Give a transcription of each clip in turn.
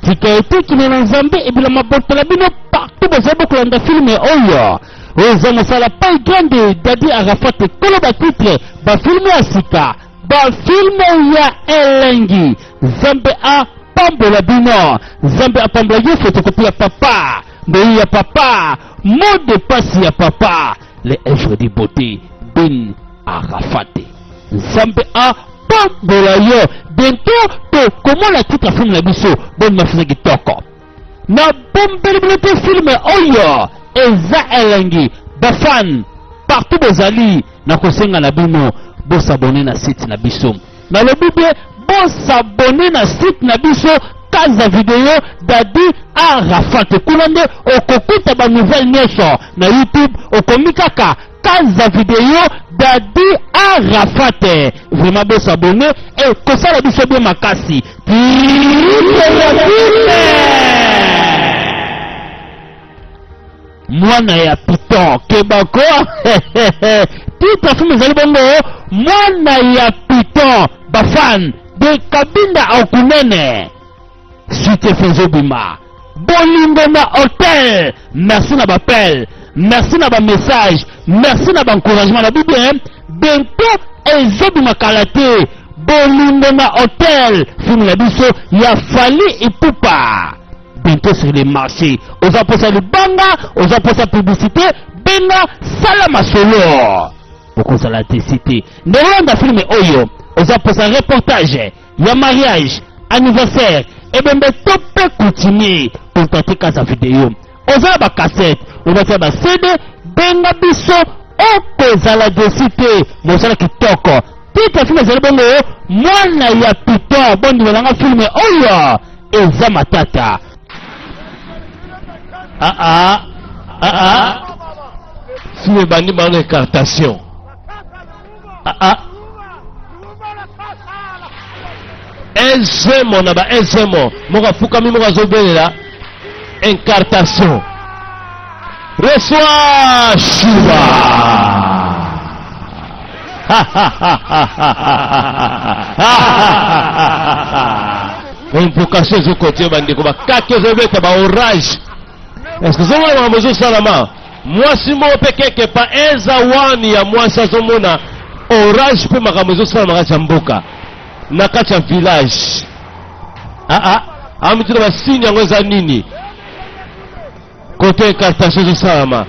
Tika ete kimia na Nzambe ebila mabota na bino partout bozali bokolanda filme oyo. Oyo eza mosala Pai Grande Daddy Arafat kolo ba titre ba filme ya sika ba filme ya elengi. Nzambe apambola bino. Nzambe apambola yo photocopie ya papa ndoyi ya papa mot de passe ya papa le œuvre de beauté bin Arafat. Nzambe apambola yo. Bientôt tokomona titre ya film na biso bonne mafuza kitoko. Na bombeli bino te film oyo eza elengi. Ba fan partout bozali na kosenga na bino bosabone na site na biso. Nalobi bien bosabone na site na biso Kaza Video Daddy Arafat. Kuna nde okokuta ba nouvelle nyonso na YouTube okomi kaka Kaza Video Daddy Arafat. Vraiment bo s'abonner et kosala biso bien makasi. Mwana ya Python kebako titre film ezali bongo mwana ya Python bafan de Kabinda Okunene. Suite ezobima bolingo na hotel. Merci na bapel, merci na bamessage, merci na baencouragement na bible. Bientôt ezobima kala te bolingo na hotel, film na biso ya Fally Ipupa bientôt sur le marché. Oza posa libanga, oza posa publicité, benga sala masolo, okozala desi te. Ndenge olanda filme oyo, oza posa reportage ya mariage, anniversaire, ebembe to mpe coutumier, contacte Kaza Video. Oza na bacassette, obatia ba CD, benga biso, okozala desi te. Mosala kitoko. Titre filme ezali bongo mwana ya Python. Bondima nanga filme oyo eza matata. Ah ah ah ah, film ebandi bana incartation. Ah ah, ezemo na ba ezemo moko afukami, moko azobelela incartation. Reçois Shuba. Invocation ezokontinue bandeko, bakaki ezobeta baorage. Eske ozomona makambo ezosalama? Mwasi moko mpe kekepa eza wani ya mwasi azomona orage mpe makambo ezosalama kati ya mboka na kati ya village. Aa, amituna basigne yango eza nini? Kote incartation ezosalama,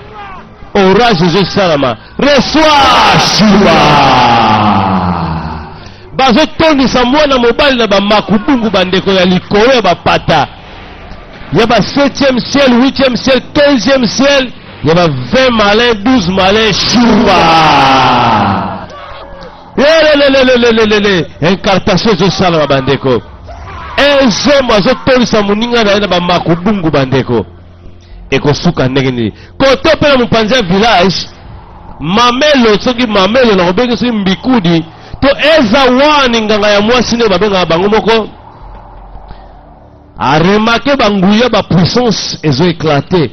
orage ezosalama. Reçois Shuba. Bazotondisa mwana mobali na bamakubungu bandeko ya likolo ya bapata ya ba 7e ciel, 8e ciel, 15e ciel, ya ba 20 malin, 12 malin. Shuba lelelelelelele, incartation ezosalama bandeko. Ezemo azotondisa moninga na ye na bamakubungu bandeko, ekosuka ndenge nini? Kote mpe na mopanzi ya village mamelo, soki mamelo nakobenge soki mbikudi to eza wani nganga ya mwasi nde babengaka bango moko, aremake banguya ba puissance ezo éclater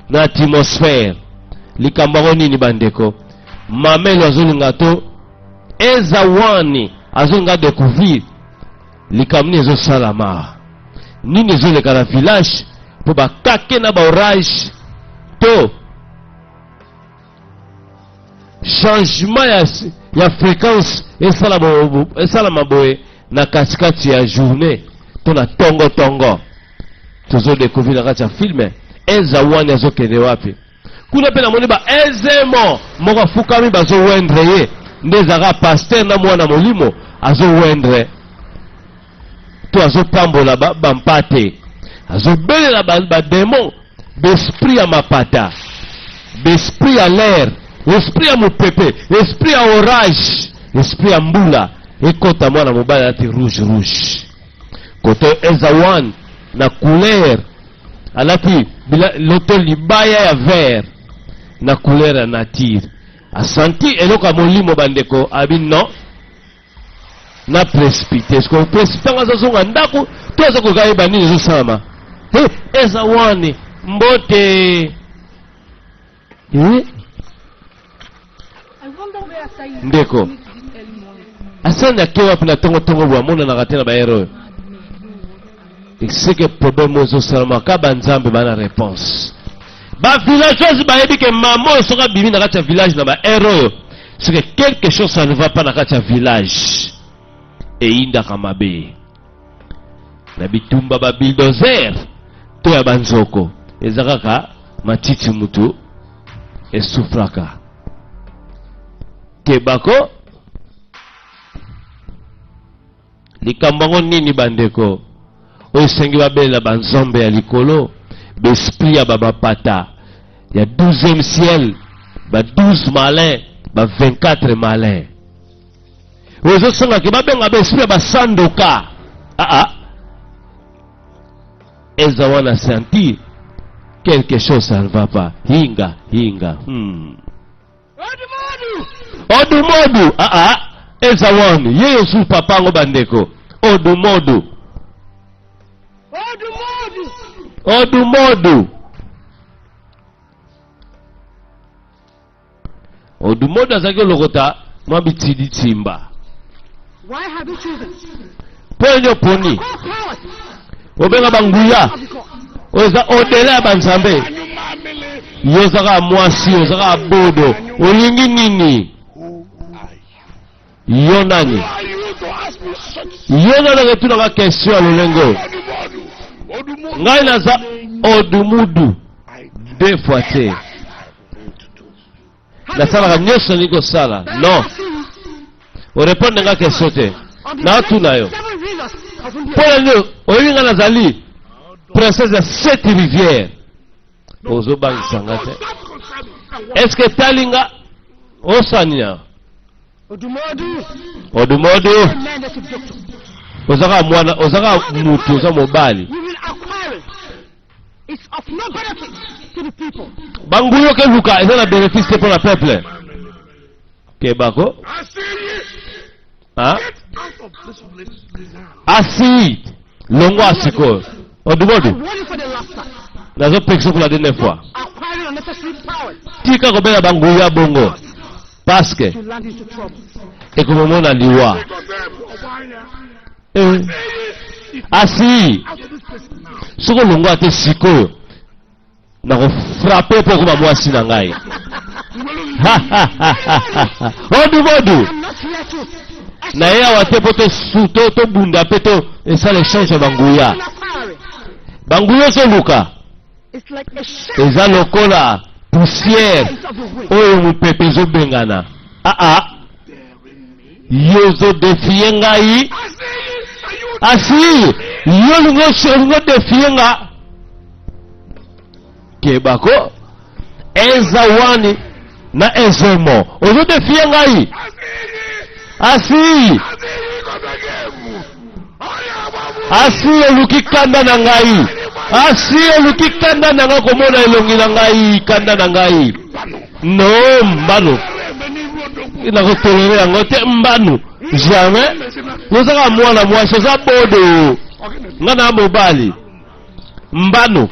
na atmosphère. Likambo yango nini bandeko? Mamelo azolinga to eza wani azolinga découvrir likambo nini ezosalama, nini ezoleka na village mpo bakake na baorage to changement ya fréquence esalama boye na katikati ya journée to na tongo tongo. Tozodécouvrir na kati ya filme eza wani azokende wapi. Kuna mpe namoni ba ezemo moko afukami, bazowendre ye nde ezalaka pasteur na mwana molimo azowendre to azopambola bampate, azobelela bademo, baesprit ya mapata, baesprit ya l'air, esprit ya mopepe, esprit ya orage, esprit ya mbula ekota. Mwana mobali alati rouge rouge, kote eza wan na couleur alati loto libaya ya vert na couleur ya nature. Asanti eloko ya molimo bandeko, abi non na précipité. Siko précipité yango azozonga ndako to aza koka yeba nini ezosalama. He, eza wani. Mbote. Eh? Ndeko. Asani ake wapi na tongo tongo boye amonanaka te na ba heure oyo. Eseke problème ozosalama ka ba nzambe ba na réponse. Ba villageois bayebi ke mama oyo soki abimi na kati ya village na ba heure oyo, c'est que quelque chose ça ne va pas na kati ya village. Eyindaka mabe. Na bitumba ba bulldozer to ya banzoko eza kaka matiti mutu esufraka. Kebako likambo yango nini bandeko oyo esengi babelela banzambe ya likolo baesprit ya bamapata ya 12e ciel ba 12 malin ba 24 malin oyo ezosenga ke babenga baesprit ya basandoka aa ah, eza wana sentir quelque chose ça ne va pas hinga hinga hmm. Odumodu ah ah eza wani ye yosu papa yango bandeko odumodu odumodu odumodu azalaki kolokota mwa bitidi timba mpo nini oponi obenga banguya oyo eza odela ya banzambe yo oza kaka mwasi oza kaka bodo olingi nini yo nani yo nani aketunaka question ya lolenge oyo ngai naza odumudu deux fois te nasalaka nyonso nalingi kosala non orepondre nga question te natuna yo mpo na nini oyebi nga nazali princesse ya sept rivière ozobangisa nga te est ce que etali nga osania odumodu ozaka mwana ozaka mutu oza mobali banguyo keluka eza na bénéfice te mpo na peuple kebako asi longwa sikoyo odumodu nazopekisa pour la dernière fois tika kobela banguya bongo parce que ekomomona liwa eh. Asi soki olongwa te sikoyo nakofrape mpo okoma mwasi na ngai odubodu na ye awa te mpo tobunda mpe to esala echange ya banguya banguya ozoluka eza lokola poussière oyo mopepe ezobengana aa ah, ah. Yo ozo defier ngai? Asi yo olingi olingi odefier nga? Keba ko eza wani na ezomo ozo defier ngai? Asi asi oluki kanda na ngai asi oluki kanda na ngai komona elongi na ngai kanda na ngai no mbano nakotolere yango te mbano jamais ozaka mwana mwasi oza bodo nga na mobali mbano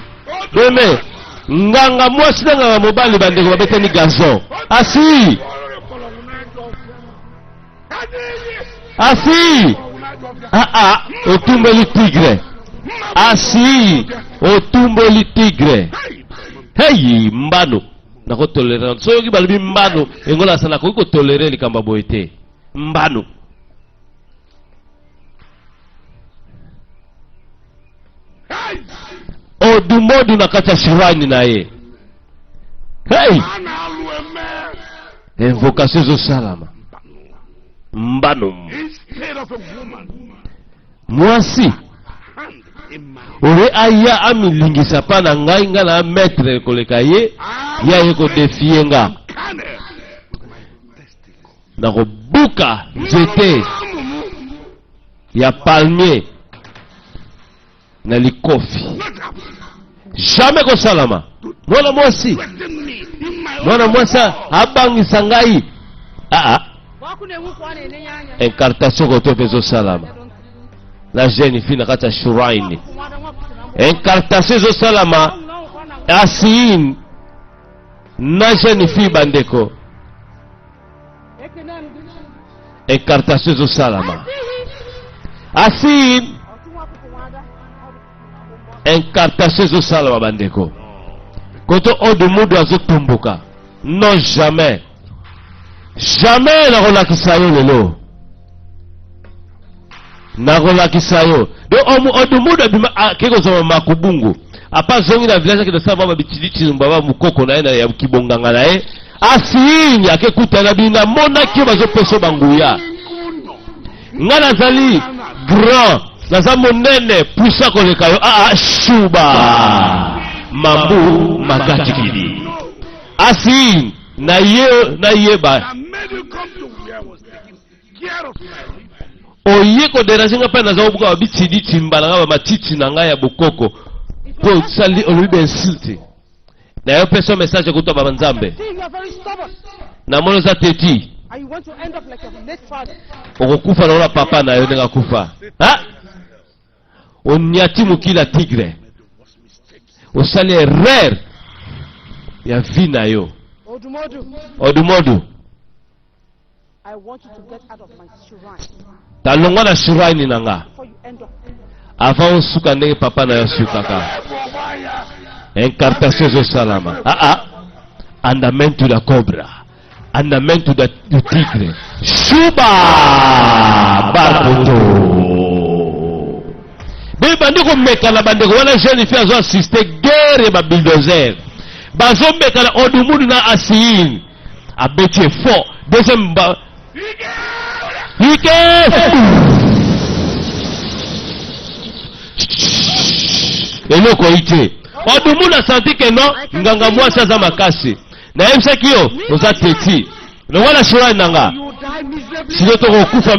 beme nganga mwasi na nganga mobali bandeko babetani gazon asi asi aa ah, ah, otumbeli tigre asi otumbeli tigre heyi mbano nakotolere soki balobi mbano engola asa nakoki kotolere likambo ya boye te mbano odumodu na kati ya shrine na ye hey! invocation ezosalama mbano mwasi oye aya amilingisa mpa na ngai ngai na maître koleka ye ye aye kodefie nga nakobuka nzete ya palmier na likofi jamais kosalama mwana mwasi mwana mwasi abangisa ngai aa incartation koto mpe ezosalama na jeune fille na kati ya shrine incartation ezosalama. Asiin na jeune fille bandeko incartation ezosalama asiin incartation ezosalama bandeko koto odumudu azotumbuka non jamais jamais nakolakisa yo lelo nakolakisa yo donc odumudu abima ake kozwa makubungu apa azongi na village akende osala mwa babitiditidi baba mokoko na ye na ya kibonganga na ye asiini akekutana bino namonaki yo bazopesa yo banguya nga nazali grand naza monene puisa koleka yo aa ah, shuba mambu makatikili asiini na ye nayeba oye koderange nga mpe naza kobuka babitidi timba na nga bamatiti na ngai ya bokoko mpo osali olobi bainsulte na yo pesa message ekuta baba nzambe namoni oza teti okokufa lokola papa na yo ndenge akufa onyati mokili ya tigre osali erreur ya vie na yo odumodu talongwa na shrine na nga avant osuka ndenge papa na yo asukaka incartation ezosalama aa ah, ah. andamento da cobra andamento da, do tigre shuba barboto bebandi komekana bandeko wana jeune fille azo assiste guerre ya babulldozer bazomekana odumudu na asiine abeti ye fort deuxième ba ike eloko oyi te odumu na santi ke non nganga mwasi aza makasi nayebisaki yo oza teti lokola shurani na nga sikoyo tokokufa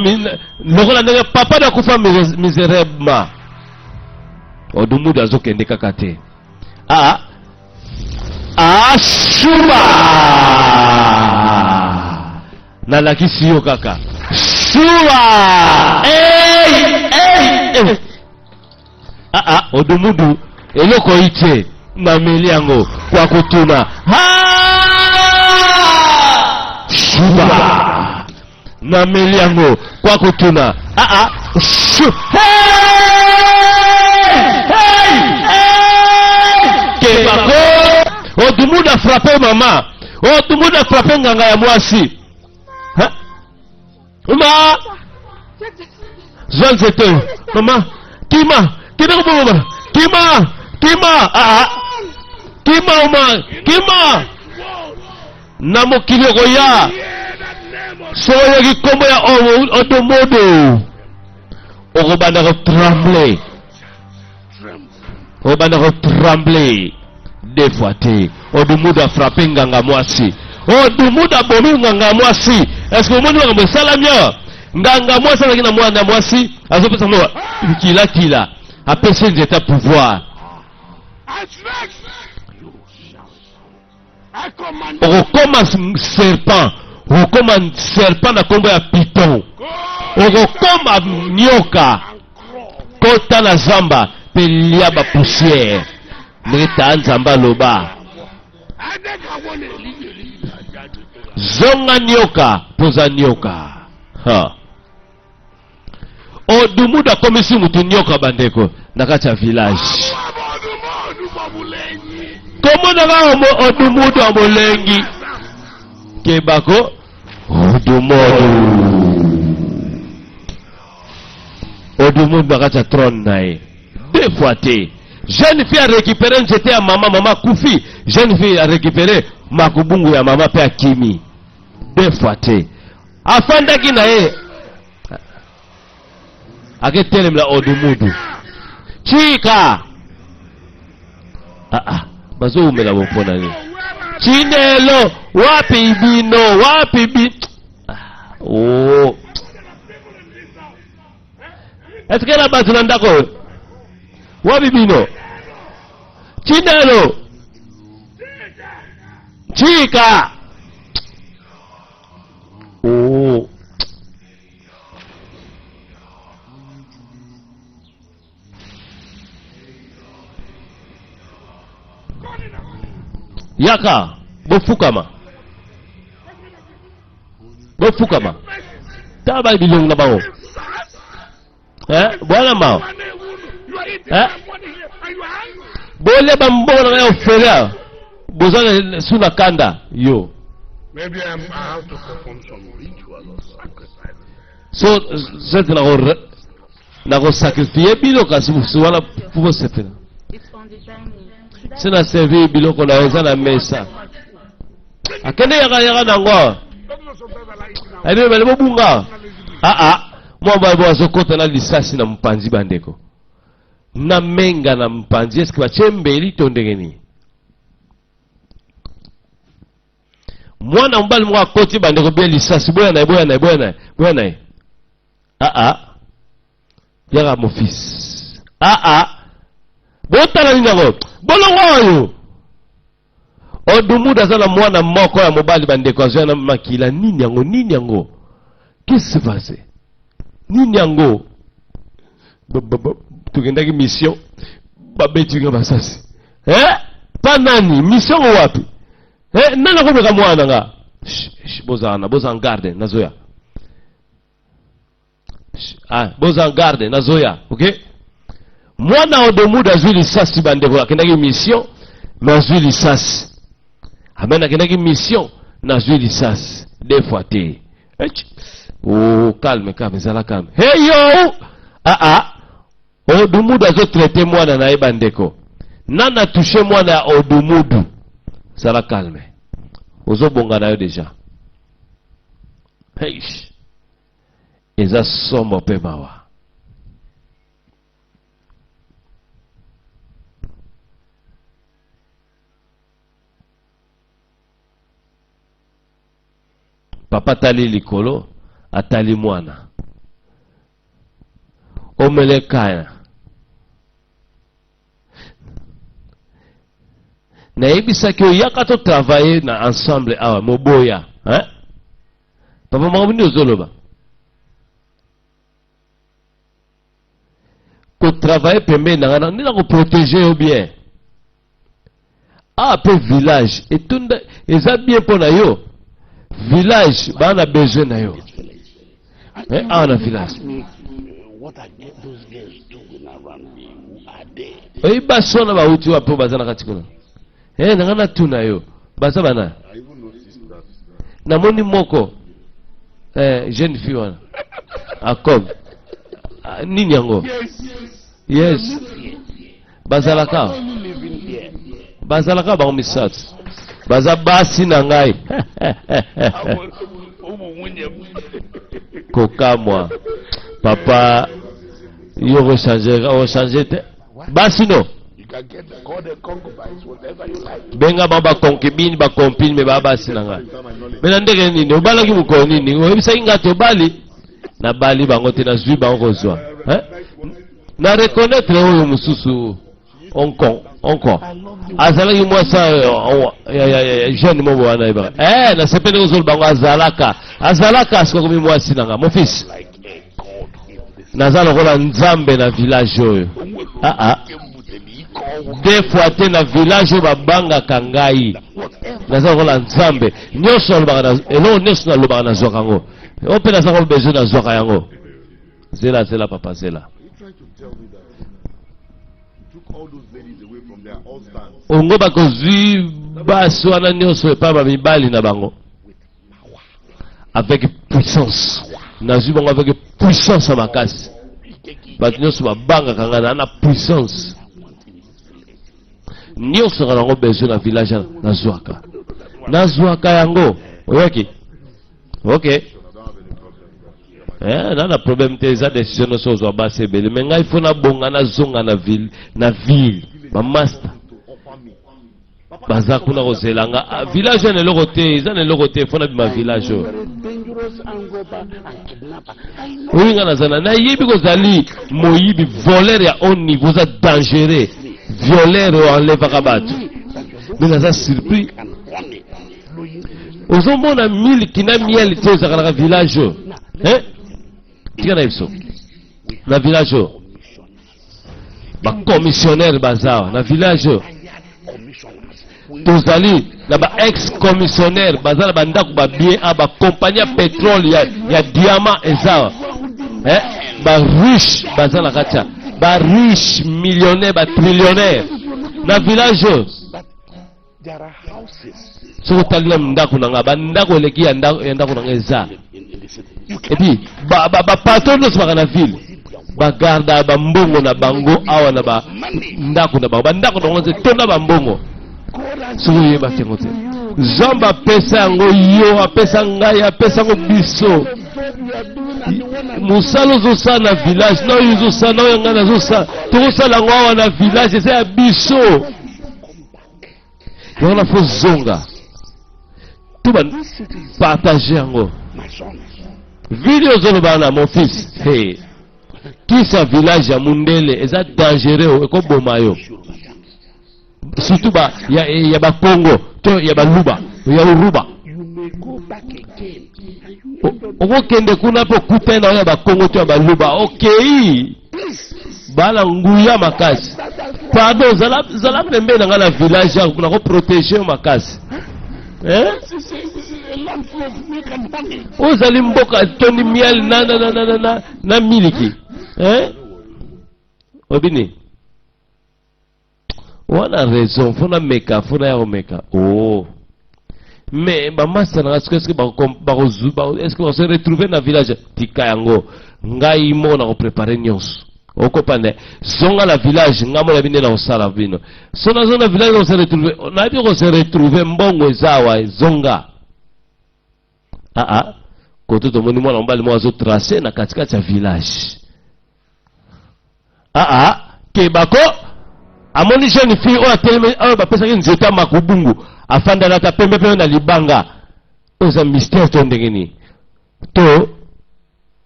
lokola ndenge papa nakufa miserablement odumudu azokende kaka te aa Ashuba! Nalakisi yo kaka. Shuba! Hey, hey, hey. Ah ah, odumudu eloko iche nameli yango kwa kotuna. Ha! Shuba! Nameli yango kwa kotuna. Ah ah, shu. Hey! Hey! Hey! Kebako! Odumudu frappe mama. Odumudu frappe nganga ya mwasi. Ha? Mama! Zwa nzete oyo. Mama, kima, kende kobomama. Kima, kima, ah ah. Kima oma, kima. Na mokili okoya, soki oyoki nkombo ya Odomodo, okobanda kotremble, okobanda kotremble deux fois te. Odomodo afrape nganga mwasi, Odomodo abomi nganga mwasi. Est-ce que omoni makambo esalami awa? Nganga mwasi azalaki na mwana mwasi, azopesa ngo kilakila, apesi nzete ya pouvoir. Okokoma serpent, okokoma serpent na kombo ya python, okokoma nyoka. Kota na zamba mpe lia ba poussière, ndenge taa Nzambe aloba. Zonga nyoka mpo oza nyoka. Ha. Odumudu akomisi mutu nyoka bandeko na kati ya village. Komona kaka odumudu ya molengi kebako odumudu odumudu na kati ya trone na ye deux fois te. Jeune fille a récupéré nzete ya mama, mama akufi. Jeune fille a récupéré makubungu ya mama pe akimi deux fois te. Afandaki na ye aketelemela odumudu chika ah, ah, bazowumela bo mpo na nini chinelo wapi bino wapi bi ah, oh. Eske na bato na ndako oyo wapi bino chinelo chika Oh. Yaka, bofukama. Bofukama. Tala ba bilongi na bango. Eh, bwana mawa. Eh? Bolia ba mbongo na ngai ya ofele awa. Boza na su na kanda yo. Maybe I'm, I have to perform some ritual or sacrifice. So sete na ko na ko sacrifier bino kasi wana po bosepela. Se na servir biloko na yo eza na mesa. Akende yaka yaka nango awa. Ayebi bale bobunga. Ah ah. Mwa mobali bo azokota na lisasi na mopanzi bandeko. Na menga na mopanzi eske batie mbeli to ndenge nini? Mwana mobali moko akoti bandeko bia lisasi boya na ye boya na ye boya na ye boya na ye. Ah ah. Yaka mon fils. Ah ah. Botala nini yango? Bolongo oyo. Odumudu aza na mwana moko ya mobali bandeko azwa na makila nini yango nini yango? Qu'est-ce qui se passe? Nini yango? Tokendaki mission babeti nga masasi. Eh? Pa nani? Mission wapi? Eh, nani akomeka mwana nga? Bozala na bozala en garde nazoya. Ah, boza en garde nazoya ok mwana odomuda azwi lisasi bandeko akendaki mission me azwi lisasi amen akendaki mission nazwi lisasi deux fois te Ech. Oh, calme calme zala calme hey yo ah ah odumudu azotraite mwana na ye bandeko nana touche mwana ya odumudu zala calme ozobonga na yo deja Eish. Eza somo pe mawa. Papa atali likolo, atali mwana. Omele kaya. Nayebisaki yo yaka to travailler na ensemble awa moboya hein? Papa makambo nini ozoloba? Ko travailler pembeni na nga nde nako protéger yo bien. Ah pe village etonda eza bien mpo na yo. Village baa na besoin na yo. Eh, awa na village. Oyebi basi wana bauti wapi oyo baza na kati kuna? Eh, na nga natuna yo. Baza bana? Namoni moko eh, jeune fille wana akob ah, nini yango? Yes. Bazalaka bazalaka bango misato baza basi na ngai kokamwa papa yo okochange okochange te basi no benga bango baconcubine bacompine me baa basi na ngai me na ndenge nini obalaki mokolo nini oyebisaki ngai te obali nabali bango te nazwi bango kozwa eh? Na reconnaître oyo mosusu onko onko azalaki mwasi ya, ya, ya, jeune moko wana yebaka eh nasepeli kozoloba bango azalaka azalaka sikoyo akomi mwasi na nga mon fils naza lokola nzambe na village oyo ah, ah. deux fois te na village oyo babangaka ngai naza lokola nzambe nyonso nalobaka eloko nyonso nalobaka nazwaka yango oyo mpe naza besoin nazwaka yango Zela zela papa zela. Ongo bakozwi basi wana nyonso epai ba mibali na bango avec puissance. Nazwi bango avec puissance ya makasi. Bato nyonso babangaka ngai na na puissance. Nyonso nga nango besoin na village nazwaka. Nazwaka yango. Oyoki? Ok. Eh, na na problème te eza décision nyonso ozwa basi ebele me ngai fo nabonga nazonga na ville na ville bamaster baza kuna kozela nga ah, village oyo na eloko te eza na eloko te fo nabima village oyo oyo nga naza na nayebi kozali moyibi voleur ya haut niveau oza dangereux violeur oyo enlevaka bato me naza surpris ozomona miliki na miel te ozalaka na village oyo eh? tika na biso na village oyo bacommissionnaire baza awa na village oyo Tozali na ba ex commissionnaire baza na bandako ba bien a ba compagnie ya pétrole ya, ya diamant eza eh, ba riche baza na kati ya ba riche millionnaire ba trillionnaire na village oyo. Soki otali na ndako na nga, bandako eleki ya ndako na nga eza epuis bapatron nyonso baka na ville bagarda bambongo na bango awa na bandako na bango, bandako na bango nze tonda bambongo. Soki oyebaki yango te, Nzambe apesa yango yo, apesa ngai, apesa yango biso. Mosala ozosala na village na oyo ozosala na oyo ngai nazosala, tokosala yango awa na village, eza ya biso. Yango na fo zonga to ba partage yango. Video ozoloba na mon fils, hey. Kisa village ya mundele eza dangereux, ekoboma yo, surtout ba ya, ya bakongo to ya baluba ya uruba. Okokende kuna mpe okutani na oyo ya bakongo to ya baluba, okei bana nguya makasi. Pardon, zala, zala pembeni na ngai na village yango, nakoprotege yo makasi. Eh? Oyo ezali mboka etondi miel na, na, na, na, na, na, na miliki. Eh? Obini wana raison, fo nameka, fo naya komeka. Oh. Mais bamasta na nga sikoyo, eske eske bakose retrouver na village? Tika yango, ngai moko nakoprepare nyonso. Okopande zonga na village, ngai moko nayebi nde nakosala bino. So nazo na village nakose retrouver, nayebi kose retrouver, mbongo eza awa, zonga. Aa, koto tomoni mwana mobali moko azotrace na katikati ya village. Aa, kebako amoni jeune fille oyo atelemi, oyo bapesaki nzete ya makubungu, afandaka ata pembe pembe na libanga. Oyo eza mystère to ndenge nini? To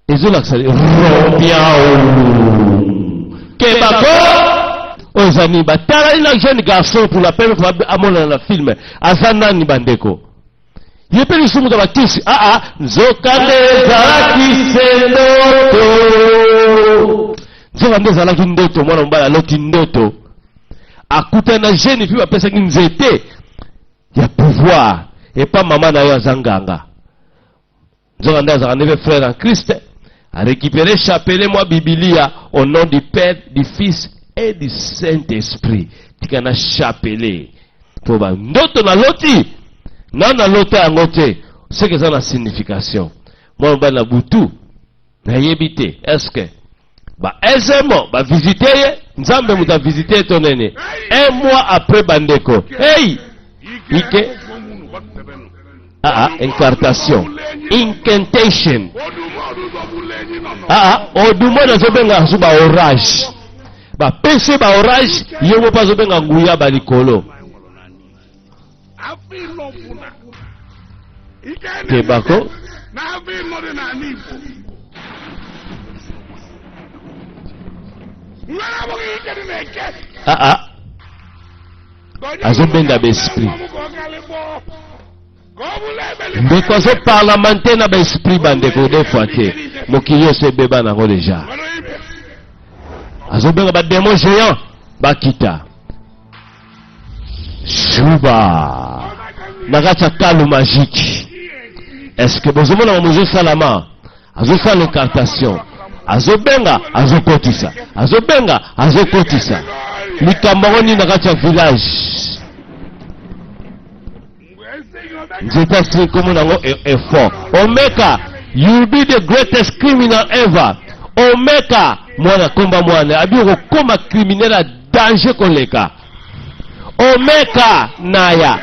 ezolakisa rombiao. Kebako oyo eza nini? Batalani na jeune garçon pour la première fois amonana na film. Aza nani bandeko? Ye mpe lisusu moto ya bakisi. Aa, nzoka nde ezalaki se ndoto, nzoka nde ezalaki ndoto. Mwana mobali aloti ndoto, akutani na jeune fille bapesaki nzete ya pouvoir epa mama na yo aza nganga. Nzoka nde azalaka nde mpe frère en Christ. Arécupéré chapelet mwa bibilia, au nom du Père, du Fils et du Saint-Esprit, tika na chapelet mpo bandoto naloti na nalota yango te, soki eza na signification. Mwana mobali na butu nayebi te, est-ce ba SM bavisite ye, Nzambe moto avisite ye to nini? Un mois après bandeko, hey! Ike aa, incartation, incantation. Aa, odumo nazobenga azu ba orage, bapesi ye ba orage, ye moko mpe azobenga nguya balikolo. Kebako aa, azobenda baesprit. Ndeko azoparlamente na baesprit bandeko, de fois te mokili nyonso ebeba nango deja. Azobenga bademo géant bakita shuba na kati ya kalu magique. Est-ce bozomona makambo ezosalama? Azosala incantation, azobenga, azokotisa, azobenga, azokotisa. Likambo yango nini na kati ya village? Nzete asili nkombo nango effort. Omeka, you will be the greatest criminal ever. Omeka mwana komba mwana abi okokoma criminel ya danger koleka. Omeka naya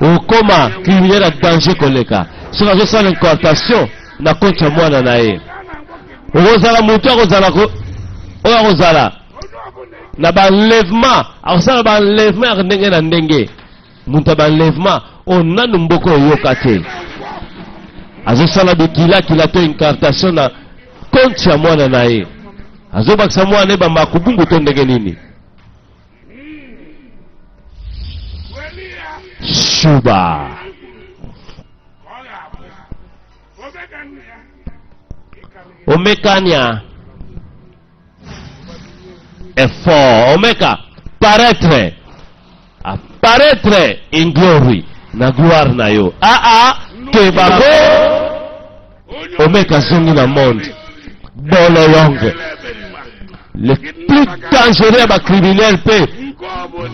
okoma criminel ya danger koleka. Soki azosala incantation na konti ya mwana na ye, okozala motu akozala oyo akozala na baenlèvement, akosala baenlèvement ya ndenge na ndenge. Moto ya baenlèvement oyo nanu mboka oyoka te, azosala bikilakila to incartation na konti ya mwana na ye, azobakisa mwana ye bamakubungu to ndenge nini? Shuba omekania effort, omeka paraître. Apparaître in glory na gloire na yo. Ah ah, kebako Omeka azongi na monde. Bololonge. Le plus dangereux ya ba criminels pe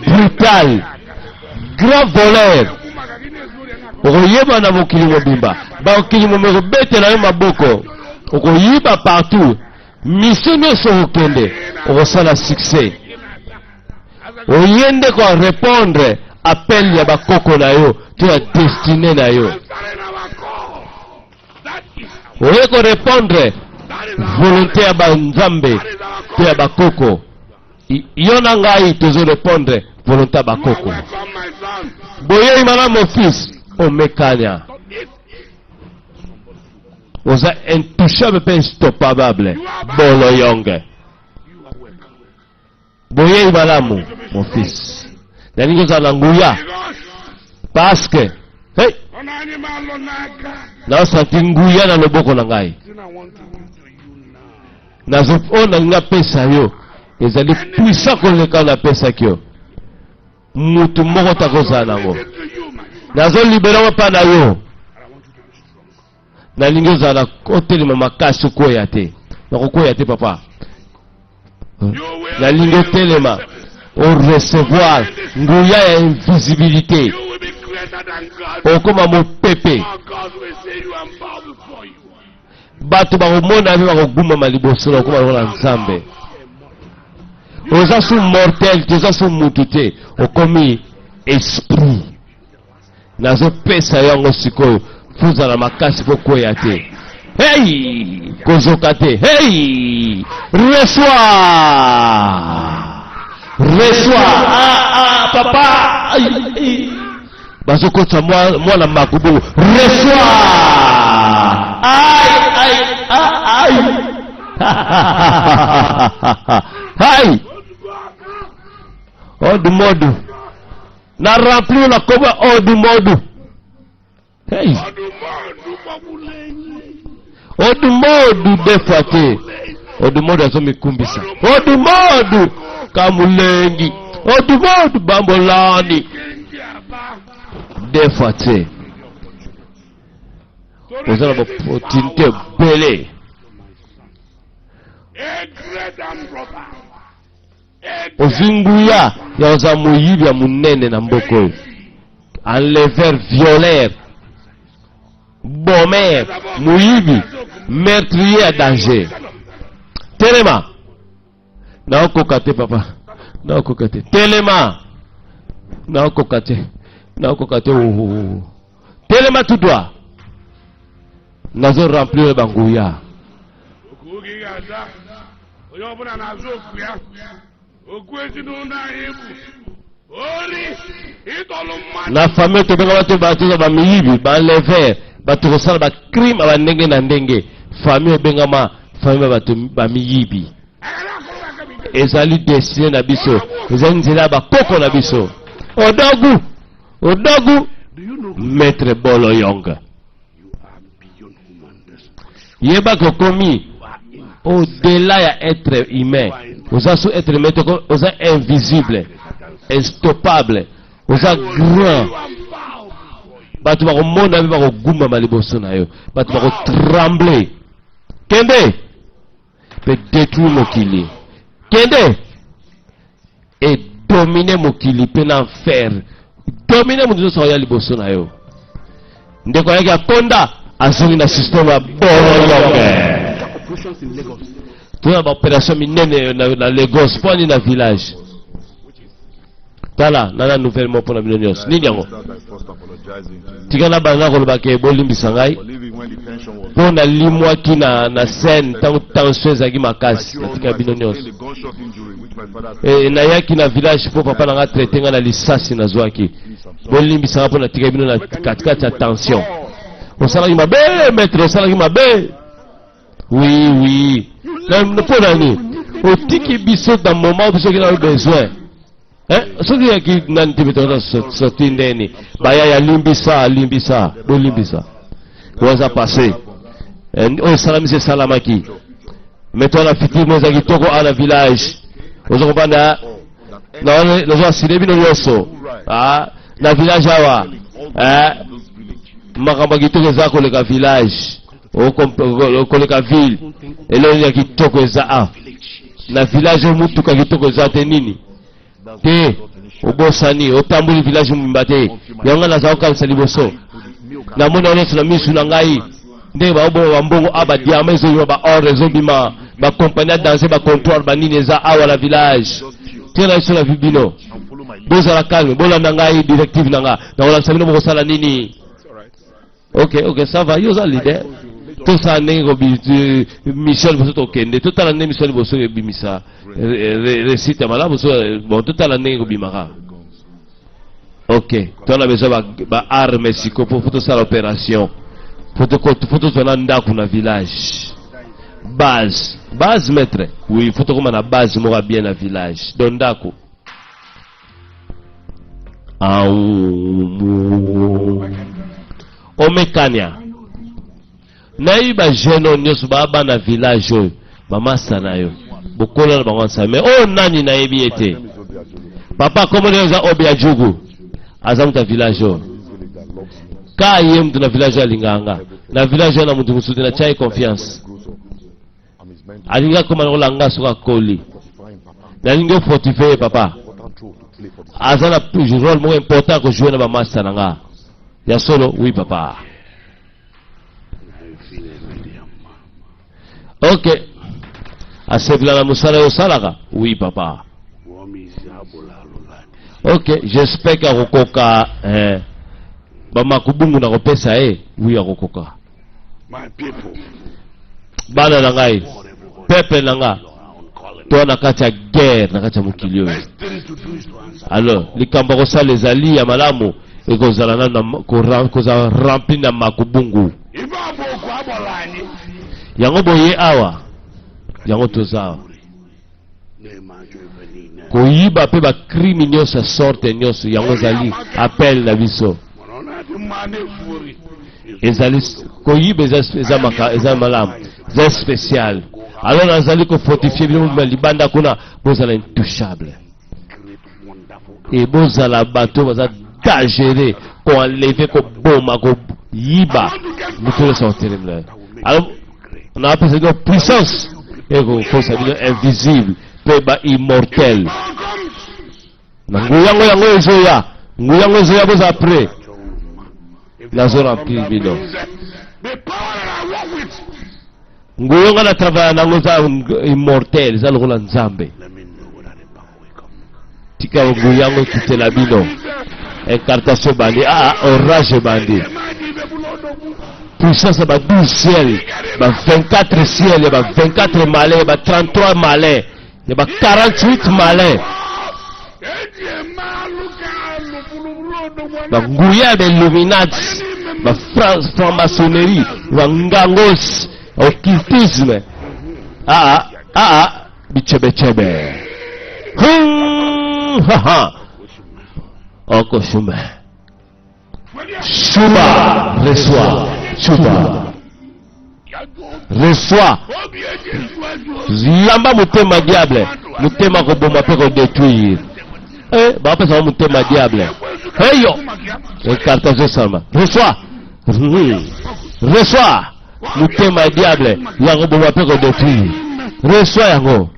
brutal. Grand voleur. Okoyeba na mokili mobimba. Mokili mobimba ekobetela yo maboko. Okoyiba partout. Mission nyonso okokende okosala succès. Oye nde ko répondre appel ya bakoko na yo to ya destine na yo. Oye ko répondre volonté ya banzambe to ya bakoko. Yo na ngai tozo répondre volonté ya bakoko. Boyei malamu fils omekanya. Oza intouchable pe instoppable. Boloyonge. Boyei malamu mon fils. Nalingi ozala na nguya parce que hey, naosanti nguya na loboko na ngai. Nazo oyo nalingi apesa yo ezali puissant koleka oyo napesaki yo. Mutu moko takozala nango. Nazolibela ngo mpa na yo. Nalingi ozala otelema makasi okweya te. Nakokweya te papa. Nalingi otelema o recevoir nguya ya invisibilité. Okoma mopepe. Bato bakomona mpe bakogumama liboso na okoma lokola Nzambe. Oza su mortel te, oza su mutu te, okomi esprit. Nazopesa yo yango sikoyo, fozala makasi po kweya te. Hey! Kozoka te. Hey! Reçois! Reçois! Ah, ah, papa! Ay, ay. Bazokotisa mwana makubu. Reçois! Ay, ay, ah, ay! Ay! Odumodu. Na remplir na kombo Odumodu. Hey. Odumodu deux fois te. Odumodu azomikumbisa. Odumodu kamulengi. Odumodu bambolani. Deux fois te. Oza na opportunité ebele. Ozwi nguya ya kozala moyibi ya monene na mboka oyo. Enleveur, violeur, bomber, moyibi, meurtrier ya danger. Telema. Naokoka te papa. Naokoka te. Telema. Naokoka te. Naokoka te. Oh. Telema tout droit. Nazo remplir banguya. Onye ọbụla na-azụ okwu ya okwu ezinụlọ anyị bụ ori ịtọlụ mmadụ. Na famille tobenga bato bato ba miyibi, ba enlever, bato kosala ba crime ba ndenge na ndenge. Famille ebengama famille bato ba miyibi. Ezali destine na biso, ezali nzela ya bakoko na biso. Odogu, odogu, maître Bolo Yong. Yeba kokomi au-delà ya être humain. Oza sous être humain, oza invisible, instoppable, oza grand. Bato bakomona mpe bakogumbama liboso na yo, bato bakotremble. Kende mpe détruire mokili, kende et dominer mokili mpe na enfer, dominer moto nyonso akoya liboso na yo. Ndeko ayaki akonda, azongi na système ya bololonge. Toza ba opération minene na Lagos, mpo ani na village. Tala, nana nouvelle moko mpona bino nyonso. Nini yango? Tika na banda koloba ke bolimbisa ngai mpo nalimwaki na scène ntango tension ezalaki makasi, natika bino nyonso. Nayaki na village mpo papa na ngai traite ngai na lisasi nazwaki. Bolimbisa ngai mpo natika bino na katikati ya tension. Osalaki mabe maître, osalaki mabe. Oui, oui. Mpo na nini otiki biso dans moment biso soki na besoin? Eh, soki yaki nani te betoza sorti ndeni baya ya limbisa, limbisa, bolimbisa. Oza passé. Oyo esalamisi esalamaki. Mais toi na futur mo eza kitoko a na village. Oza kobanda nazo asile bino nyonso. Ah, na village awa eh, makambo ya kitoko eza koleka village, koleka ville. Eloko ya kitoko eza awa na village oyo, motuka kitoko eza te. Nini te, obosani, otamboli village mobimba te. Yango naza kokanisa liboso, namoni yango nyonso na misu na ngai, ndenge baoboma bambongo a badiamants ezobima, baor ezobima, bacompagnie ya danse, bacomptoir, banini eza awa na village te. Na biso na bino, bozala calme, bolanda ngai, directive na nga, nakolakisa bino bokosala nini. Ok, ça va, yo oza leader. Tosala ndenge mission liboso, tokende totala ndenge mission liboso ebimisa réussite ya malamu. So bon, totala ndenge kobimaka. Ok, tona besoin baarmes siko po tosala opération. Faut tozwa na ndako na village, base, base, maître. Oui, faut tokóma na base moko ya bien na village, donc ndako. Au omekania, nayebi bajeune oyo nyonso baa bana village oyo, bamasa na yo, bokola na bango ensemble. Mais oyo nani? Nayebi ye te, papa. Kombo eza Obi Ajugu, aza moto ya village oyo. Ka ye moto na village oyo alingaka nga na village oyo, na moto mosusu te. Natya ye confiance, alingi akóma lokola nga soki akoli. Nalingi ofortifie ye, papa. Aza na rôle moko important akojouer na bamasta na nga. Ya solo? Oui, papa. Ok, asepela na mosala oyo osalaka. Oui, papa. Ok, j'espère ke akokoka eh, bamakubungu na kopesa ye. Oui, akokoka. My people, Bana na ngai, peuple na nga, to na kati ya guerre na kati ya mokili oyo. Best thing to do is to answer. Alors likambo ya kosala ezali ya malamu, ekozala nano na kozala rempli na makubungu. Ife ọ bụ oku agbọrọ anyị. Yango boye awa, yango toza awa. Na-eme ajọ ife niile. Koyiba mpe bacrime nyonso ya sorte nyonso, yango ezali appel na biso. Mana ọ na-adị mma na-efu ori. Ezali koyiba, eza malamu, eza spécial. Alors nazali kofortifie bino mobima libanda kuna, bozala intouchable. Great wonderful. E bozala bato baza dangereux, koenlever, koboma, koyiba, moto nyonso akotelemela. Alors napesa bino puissance ekokosa bino invisible mpe baimmortel. Power comes. Na nguya yango, yango ezoya, nguya yango ezoya, bozala prêt. Nazo remplir bino. The power that I work with. Nguya nga na travaille nango eza immortel, eza lokola Nzambe. Let me know whether the power will come. Tika nguya yango ekitela bino. Incantation ebandi, ah, orage ebandi, puissance ya ba 12 ciel, ba 24 ciel, ya ba 24 malin, ya ba 33 malin, ya ba 48 malin, banguya ya bailluminati, bafranc-maçonnerie, bangangos, occultisme, aa aa, bichebechebe. Ha ha, okoshume shuba, reçois, shuba, reçois, yamba motema diable, motema koboma mpe kodétruire. Eh, bapesaka motema diable eyo, incantation esalama. Reçois, reçois motema ya diable, yango boma mpe kodétruire. Reçois yango.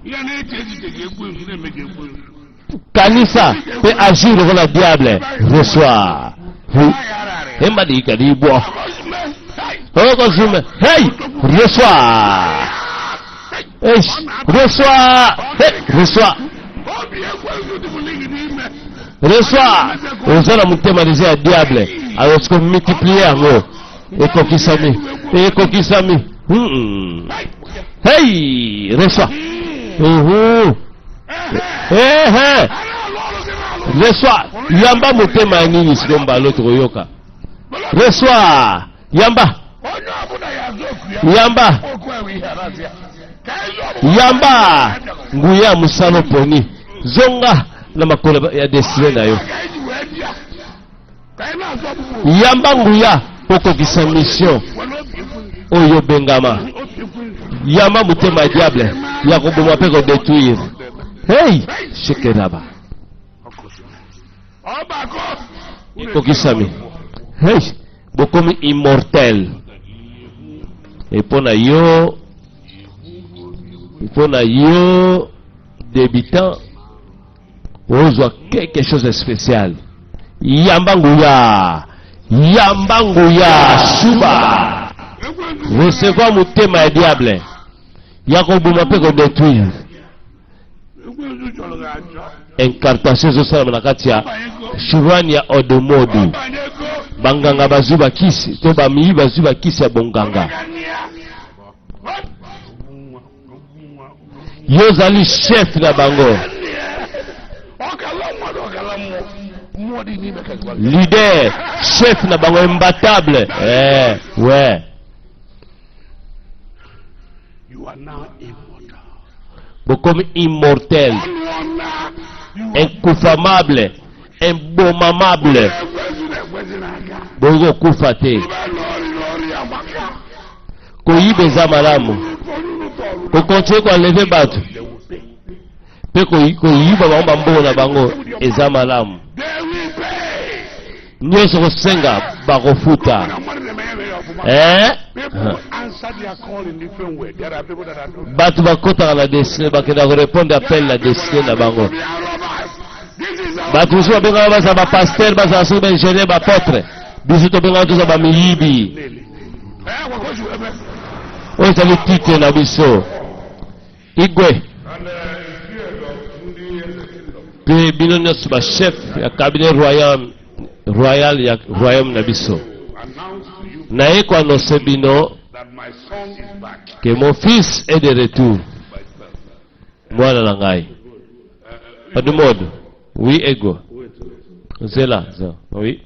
Kanisa mpe agir lokola diable. Reçois embadikadibwa okozume. Hey, reçois. Hey, reçois. Hey, reçois, reçois. Oza na motema deja ya diable, alors siko multiplie yango. Ekokisami, ekokisami. Hey, reçois. Uhu. Eh, eh. Reçois, yamba motema ya nini siko mbalo tokoyoka. Reçois, yamba, yamba, yamba nguya ya mosala oponi. Zonga na makolo ya destinée na yo. Yamba nguya, okokisa mission oyo obengama. Yamba motema ya diable ya koboma mpe kodétruire. Hey, shekeraba. Ekokisami. Hey, bokomi immortel. E mpo na yo, mpo na yo débutant, ozwa quelque chose de spécial. Yamba nguya, yamba nguya, suba. Recevoir motema ya diable ya koboma mpe kodétruire. Incartation ezosalama na kati ya shrine ya Odomodu. Banganga bazwi bakisi to bamiyi bazwi bakisi ya bonganga. Yo ozali chef na bango, leader, chef na bango imbattable. Eh, ouais. Bokomi immortel, inkufamable, imbomamable, bokoki kokufa te. Koyiba eza malamu, kokontinue koenleve bato mpe koyiba bango bambongo na bango eza malamu. Nyonso kosenga bakofuta. Eh? Bato bakotaka na destin, bakendaka korepondre appel na destin na bango. Bato mosusu babengaka bazala bapaster, bazala soki baingénieur, bapotre. Biso tobengaka toza bamiyibi. Oyo ezali titre na biso. Igwe mpe bino nyonso bachef ya cabinet royal, royal ya royaume na biso, naye koannonce bino que mon fils est de retour, mwana na ngai Odumodu. Oui, ego nzela nzela, oui,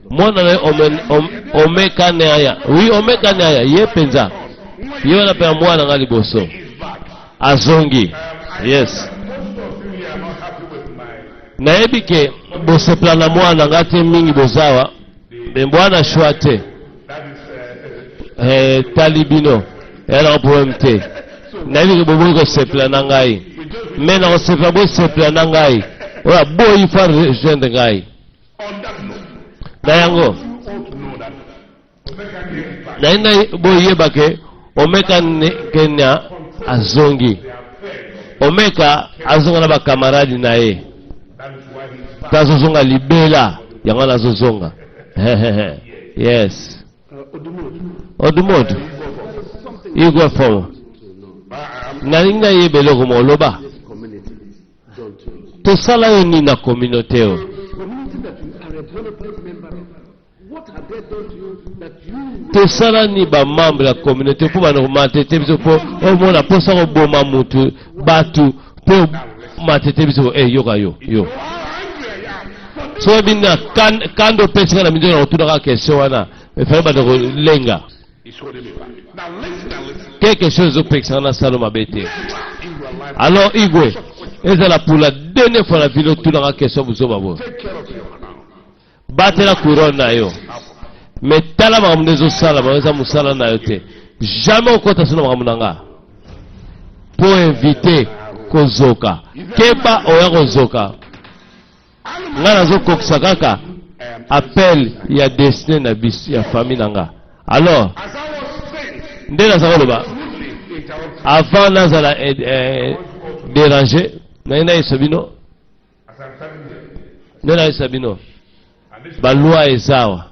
mwana na ye omekane aya. Oui, omekane aya, ye mpenza ye wana mpe ya mwana nga liboso azongi. Yes, nayebi ke bosepela na mwana nga te mingi, bozawa me bwana shwa te. Eh, tali bino eya na problème te. Nayebi ke boboyi kosepela na ngai, me na kosepela, bosepela na ngai. Oyo aboyi fa rejoindre ngai na yango. Naye na boyeba ke Omeka Kenya azongi. Omeka azonga na bakamaradi na ye mpe azozonga libela. Yango wana azozonga. Yes, Odumodu, Igwe Fomo, nalingi nayeba eloko mo oloba. Tosala yo nini na communauté oyo? Tosala ni bamembre ya communauté mpo bana komatete biso, mpo omona mposa koboma mutu bato, mpo matete biso? Eh, yoka yo yo soki bino kanda opesi nga na minzo na kotunaka question wana, efale banda kolenga quelque chose ezopekisaka na salo mabe te. Alors Igwe, ezala pour la dernière fois na vino otunaka question buzoba boye. Batela couronne na yo, mais tala makambo nde ezosalama, eza mosala na yo te. Jamais okota so na makambo na nga mpo évite kozoka. Keba, oya kozoka. Nga nazokokisa kaka appel ya destin na biso ya famille na nga. Alors nde naza koloba, avant nazala déranger, naye nayesa bino, nde nayesa bino baloi eza awa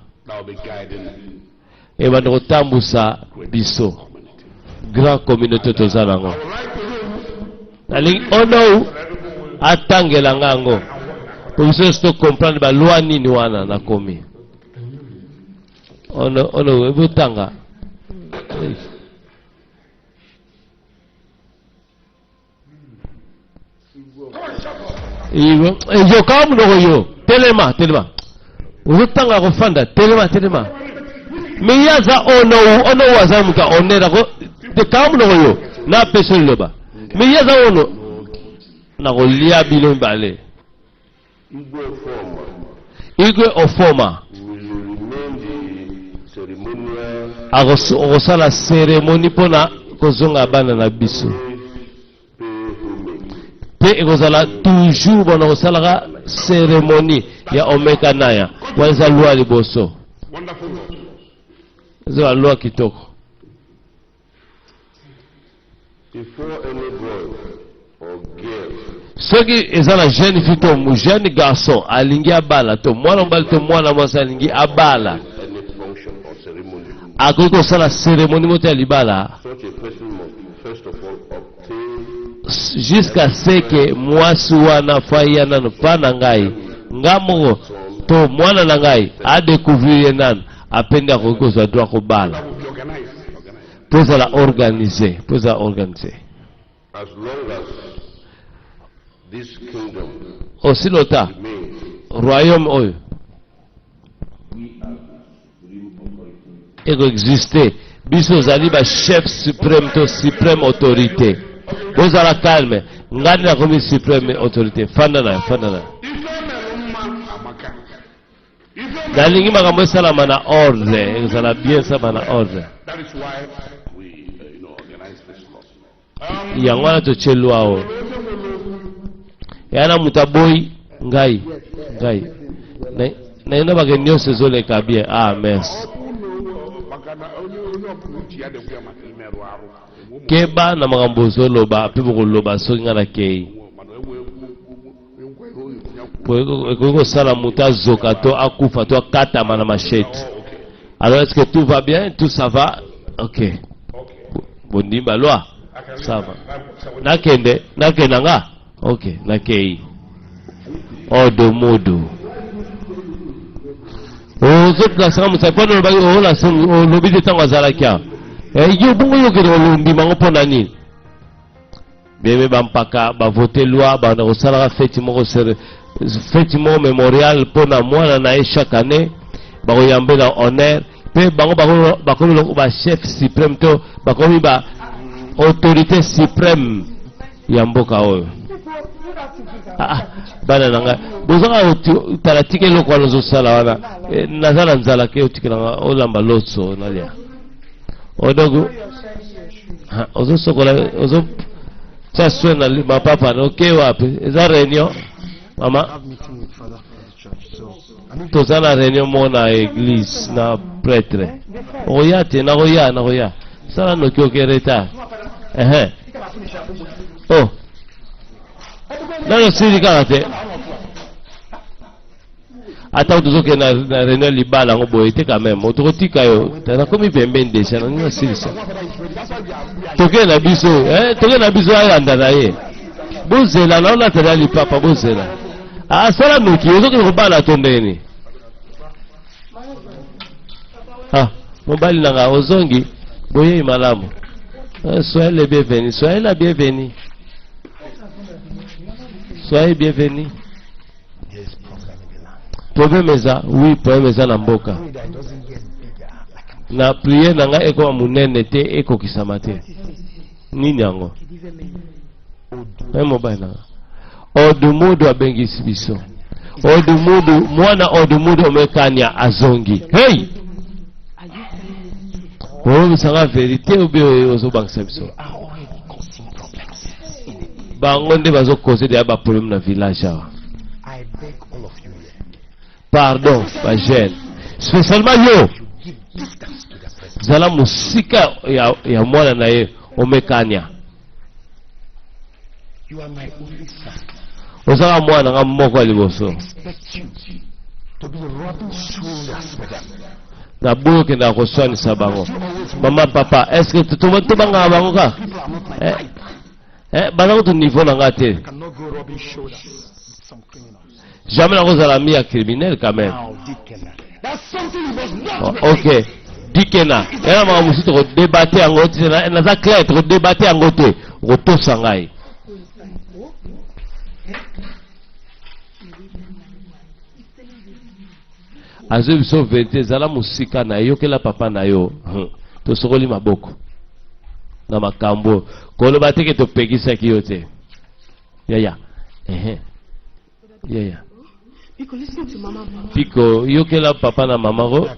ebanda kotambusa biso grand communauté toza nango. Nalingi onou atangela nga yango po biso nyonso tocomprendre baloi nini wana nakomi. Ono ono ebotanga. Yoka monoko yo, telema, telema, ozotanga kofanda, telema, telema. Me ye aza onou, onou aza moto honneur ako te. Kanga monoko yo, napesa liloba. Me ye aza ono nakolia bino mibale. Igwe Ofoma akosala cérémonie mpona kozonga bana na biso. Mpe ekozala toujours bona kosalaka cérémonie ya omekanaya. Wana eza loi liboso. Eza ba loi kitoko. Soki eza na jeune fille to jeune garçon alingi abala to mwana mobali to mwana mwasi alingi abala, akoki kosala cérémonie moko ya libala jusqu'à ce que mwasi wana fo aya nanu pa na ngai nga moko to mwana na ngai adécouvrir ye nanu ape nde akoki kozwa droit kobala. Po ezala organise, po ezala organise. Aussi longtemps royaume oyo ekoexiste, biso ozali ba chef suprême to suprême autorité. Bozala calme, ngai nde nakomi suprême autorité. Fanda na yo, fanda na yo. Nalingi makambo esalama na ordre, ezala bien, esalama na ordre. Yango wana totie loi oyo. Eya na moto aboyi ngai, ngai naino bake nyonso ezoleka bien. Ah, merci. Keba na makambo ozoloba mpe bokoloba soki ngai nakei, po ekoki kosala moto azoka to akufa to akatama na machette. Alors, est-ce que tout va bien? Tout ça va? Ok, bondimba loi, ça va. Nakende, nakenda nga. Ok, nakei. Odomodo ozolasanga mosapi wana, olobaki olasa, olobi te ntango azalaki awa. Yo bongo yo okende kolondima yango mpo na nini? Beme bampaka bavote loi, banda kosalaka feti moko, feti moko mémorial mpo na mwana na ye. Chaque année bakoyambe na honneur, mpe bango bakomi loko bachef suprême to bakomi ba autorité suprême ya mboka oyo. Ah, bana na ngai, bozaka tala, tika eloko wana ozosala wana. Naza na nzala, ke otikelanga olamba loso nalia. Odogo ozosokola, ozotia soin na mapapa na oke wapi? Eza réunion, mama, toza na réunion moko na église na prêtre. Okoya te? Nakoya, nakoya. Sala noki, oke retard. Ehe, oh, nano osili kaka te. Ata tozokende na réunion libala yango boye te, quand même tokotika yo. Nakomi pembeni déjà, naningi nasilisa. Tokende na biso, tokende na biso. Alanda na ye, bozela na olatela lipapa, bozela asala noki. Ozokende kobala to ndeni? Ah, mobali na nga ozongi, boyei malamu. Soyez les bienvenus, soyez la bienvenue, soyez bienvenus. Problème eza, oui, problème eza na mboka. Na prière na ngai ekoma monene te, ekokisama te. Nini yango? Mobali na nga Odumudu abengisi biso. Odumudu, mwana Odumudu omekania azongi. Hey, oyebisanga vérité obi ozobangisa biso? Bango nde bazokoze deya baproblème na village awa. Pardon, bajeune, spécialement yo, zala mosika ya mwana na ye omekania. Ozala mwana nga moko ya liboso. Naboyi okendaka koswanisa bango. Mama, papa, est ce que tobangaka bango kaka? Baza kutu niveau na nga te. Jamais nakozala ami ya criminel quand même. Oh, ok, dikena yana makambo mosusu tokodebate yango. Naza clair, tokodebate yango te. Okotosa ngai. Azwi biso vérité, ezala mosika na ye, yokela papa na yo. Tosokoli maboko na makambo, koloba te ke topekisaki yo te. Yaya, ehe, yaya Piko, yokela papa na mama ko.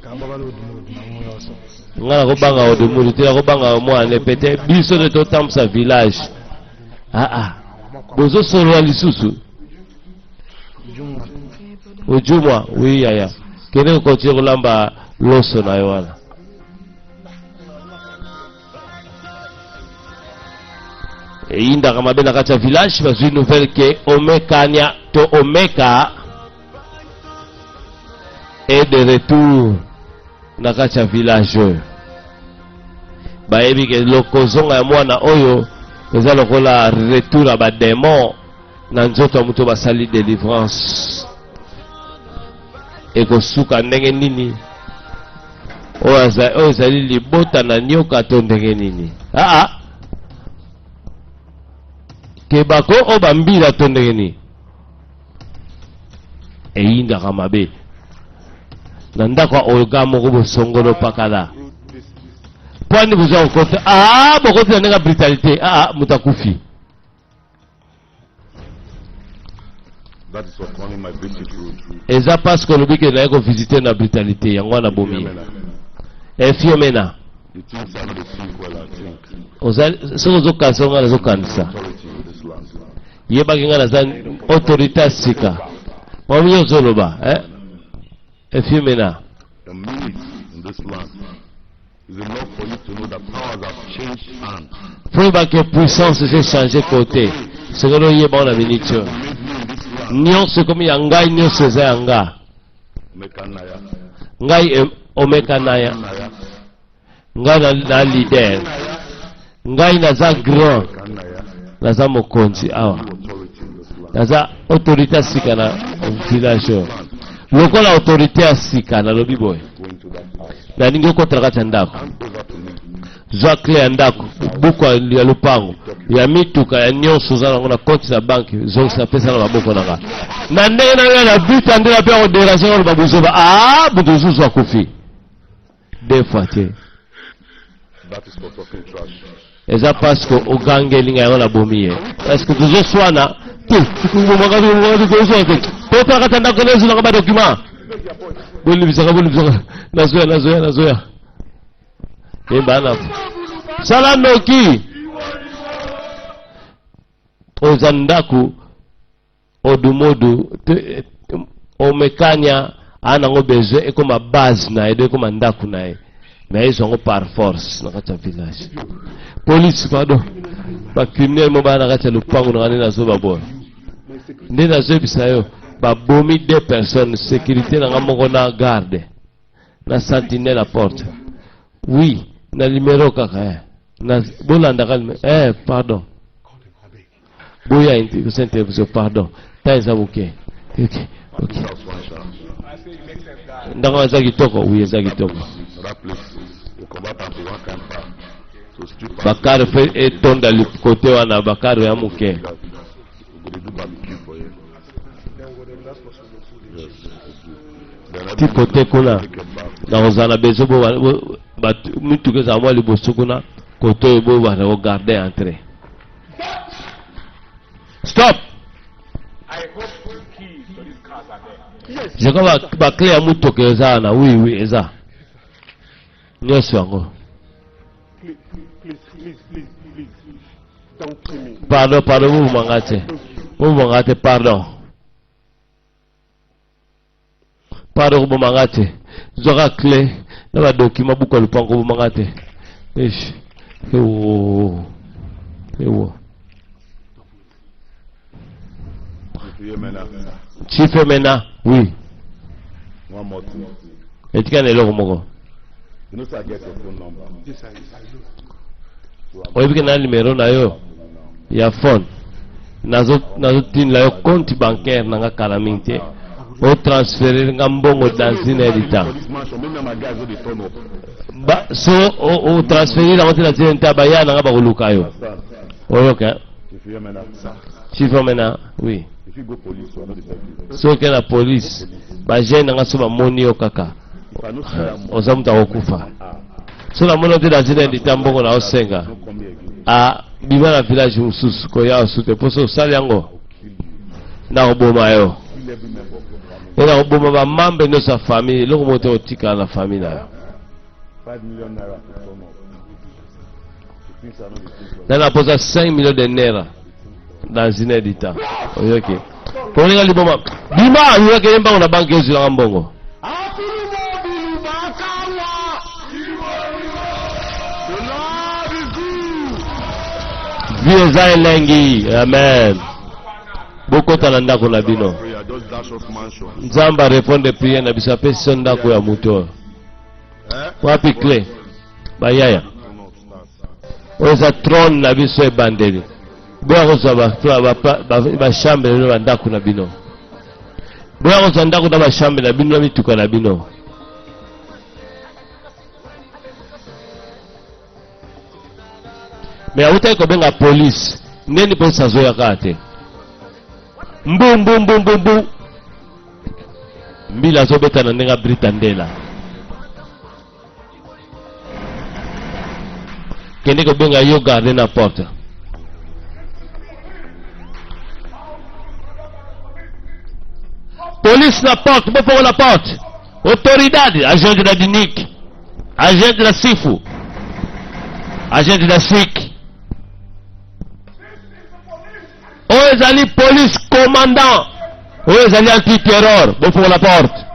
Nga nakobanga Odumudu te, nakobanga mwana pe te. Biso nde totambusa village. Ah ah. Bozosolola lisusu ojumwa. Oui yaya, kende kokontinue kolamba loso na yo wana. Eyindaka mabe na kati ya village. Bazwi nouvelle ke Omekania to Omeka est de retour na kati ya village oyo. Bayebi ke lokozonga ya mwana oyo eza lokola retour ya bademon na nzoto ya moto. Basali délivrance, ekosuka ndenge nini? Oyo ezali libota na nyoka to ndenge nini? Aa, kebako oyo bambila to ndenge nini? Eyindaka mabe na ndako ya Olga moko bosongolo pakala. Mpo ani bozwa kokota? Aa, bokoti na ndenge ya brutalité. Aa, moto akufi. That is for calling my visit rude. Eza parce que olobi ke naye kovisite na brutalité, yango wana bomi ye. Efiomena. You think I no dey think well, I think. Soki ozokanisa, ngai nazokanisa. Authority in this land. Yebaki ngai naza autorité ya sika. Mami, ozoloba, eh? Efiomena. A minute in this land is enough for you to know that powers have changed hands. Fo yebaki puissance eza change côté. Sengeli oyeba ngo na minute oyo. Made me in this land. Nyonso ekomi ya ngai, nyonso eza ya nga. Mekanaya. Ngai Omeka Naya. Naya. Ngai na leader, ngai naza grand. Mekanaya. Naza mokonzi awa. New authority in this land. Naza autorité ya sika na village oyo. Lokola autorité ya sika, nalobi boye: Go into that house. Nalingi okotela kati ya ndako. Hand over to me. Zwa clé ya ndako, buku ya lupango, ya mituka, ya nyonso oza nango na compte na banke, zongisa, pesa na maboko na nga. Na ndenge na ngai na vita nde na mpe kodéranger, oloba buzoba. Ah, moto mosusu akufi deux fois te. That is for talking trash. Eza parce que ogangeli ngai, yango nabomi ye. Est ce que tozoswana te? Tozoswana te? Totala kati ya ndako, nazolanga badocument. Bolimbisaka, bolimbisaka, nazoya, nazoya, nazoya. Ebana, sala noki. Oyo eza ndako Odumodu Omekania aa nango besoin ekoma base na ye, do ekoma ndako na ye. Mais ezwa yango par force na kati ya village. Police, pardon, bacriminel mo baya na kati ya lopango na nga. Nde nazoba boye, nde nazoyebisa yo, babomi deux personnes, sécurité na nga moko na garde na sentinelle à porte. Oui, na numéro kaka, eh. Na bolandaka eh, pardon, boya intervision, pardon, ta eza moke. Ok. House one sha. Ndako eza kitoko, oui, eza kitoko. That place, we convert am to one kind park. So strip am. Bakare mpe etonda kote wana, bakare ya moke. We go dey do barbecue for here. Yes, we do. Then Ti kote kuna take a bath. nakozala na besoin mituka ezala mwa liboso kuna, kote oyo bobanda kogarde entrée. Stop! I hope keys to these cars are there. Je crois baclé ya motoka eza wana. Oui, eza nyonso yango. Please, please, please, please, please. Don't kill me. Pardon, pardon, bobomanga te, bobomanga te, pardon, pardon, kobomanga te. Zwaka clé na badocument, buka lupango, kobomanga te. Eish. Ewo, ewo. If you hear me now, Chief Emena, oui. one more thing. Etika na eloko moko. You know, say I get your phone number. Yes, I know. Oyebi ke na numero na yo ya phone, nazotindela yo compte bancaire na nga kala mingi te, otransférer nga mbongo dans une heure du temps. For this mansion, maybe my guys wey dey turn up. Ba, so otransférer yango te na ntina te, baya na nga bakoluka yo. Understand? Oyoka. If you hear me now, Chief Omena, oui. if you go police, I no dey beg you. Soki na police, bajeune na nga so bamoni yo kaka, If I no see that money, oza moto akokufa. So namoni yo te dans une heure du temps, mbongo na osenga. no come here again. A bima na village mosusu, koya osu te, mpo so osali yango, nakoboma yo. Kill every member of your family. E nakoboma bamembre nyonso ya famille, eloko moko te kotikala na famille na yo. ₦5 million to turn up. You think say I no dey think well? Na naposa 5 millions de naira. Dans une heure du temps. Oyoki. Kolinga liboma. Bima, yoki mbango na banque ozwilaka mbongo. Vie eza elengi. Amen. Bokota na ndako na bino. Nzambe arepondre prière na biso apesi biso ndako ya moto oyo. Wapi clé? Bayaya. Oyo eza trône na biso ebandeli. Boya kozwa bachambre na bino bandako na bino. Boya kozwa ndako na bachambre na bino na mituka na bino. Me awutaki kobenga polise. Ndeni polise azoya kaka te. Mbu mbu mbu mbu mbu. Mbila azobeta na ndenge abrita ndela. Kende kobenga yo garde na porte. Police na porte, bofongola porte. Autoridade, agente da DINIC, agente da SIFU, agente da SIC. Oyo ezali police commandant, oyo ezali anti-terror, bofongola porte.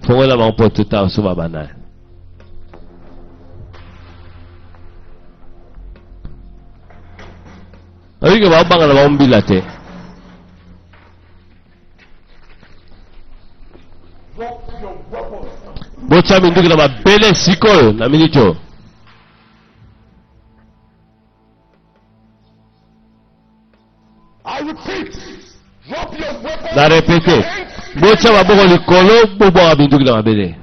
Fongola bango porte ta so babanda. Oyike babanga na bango mbila te. Botya minduki na mabele sikoyo na miniti oyo. Na repete, botya maboko likolo, bobwaka minduki na mabele.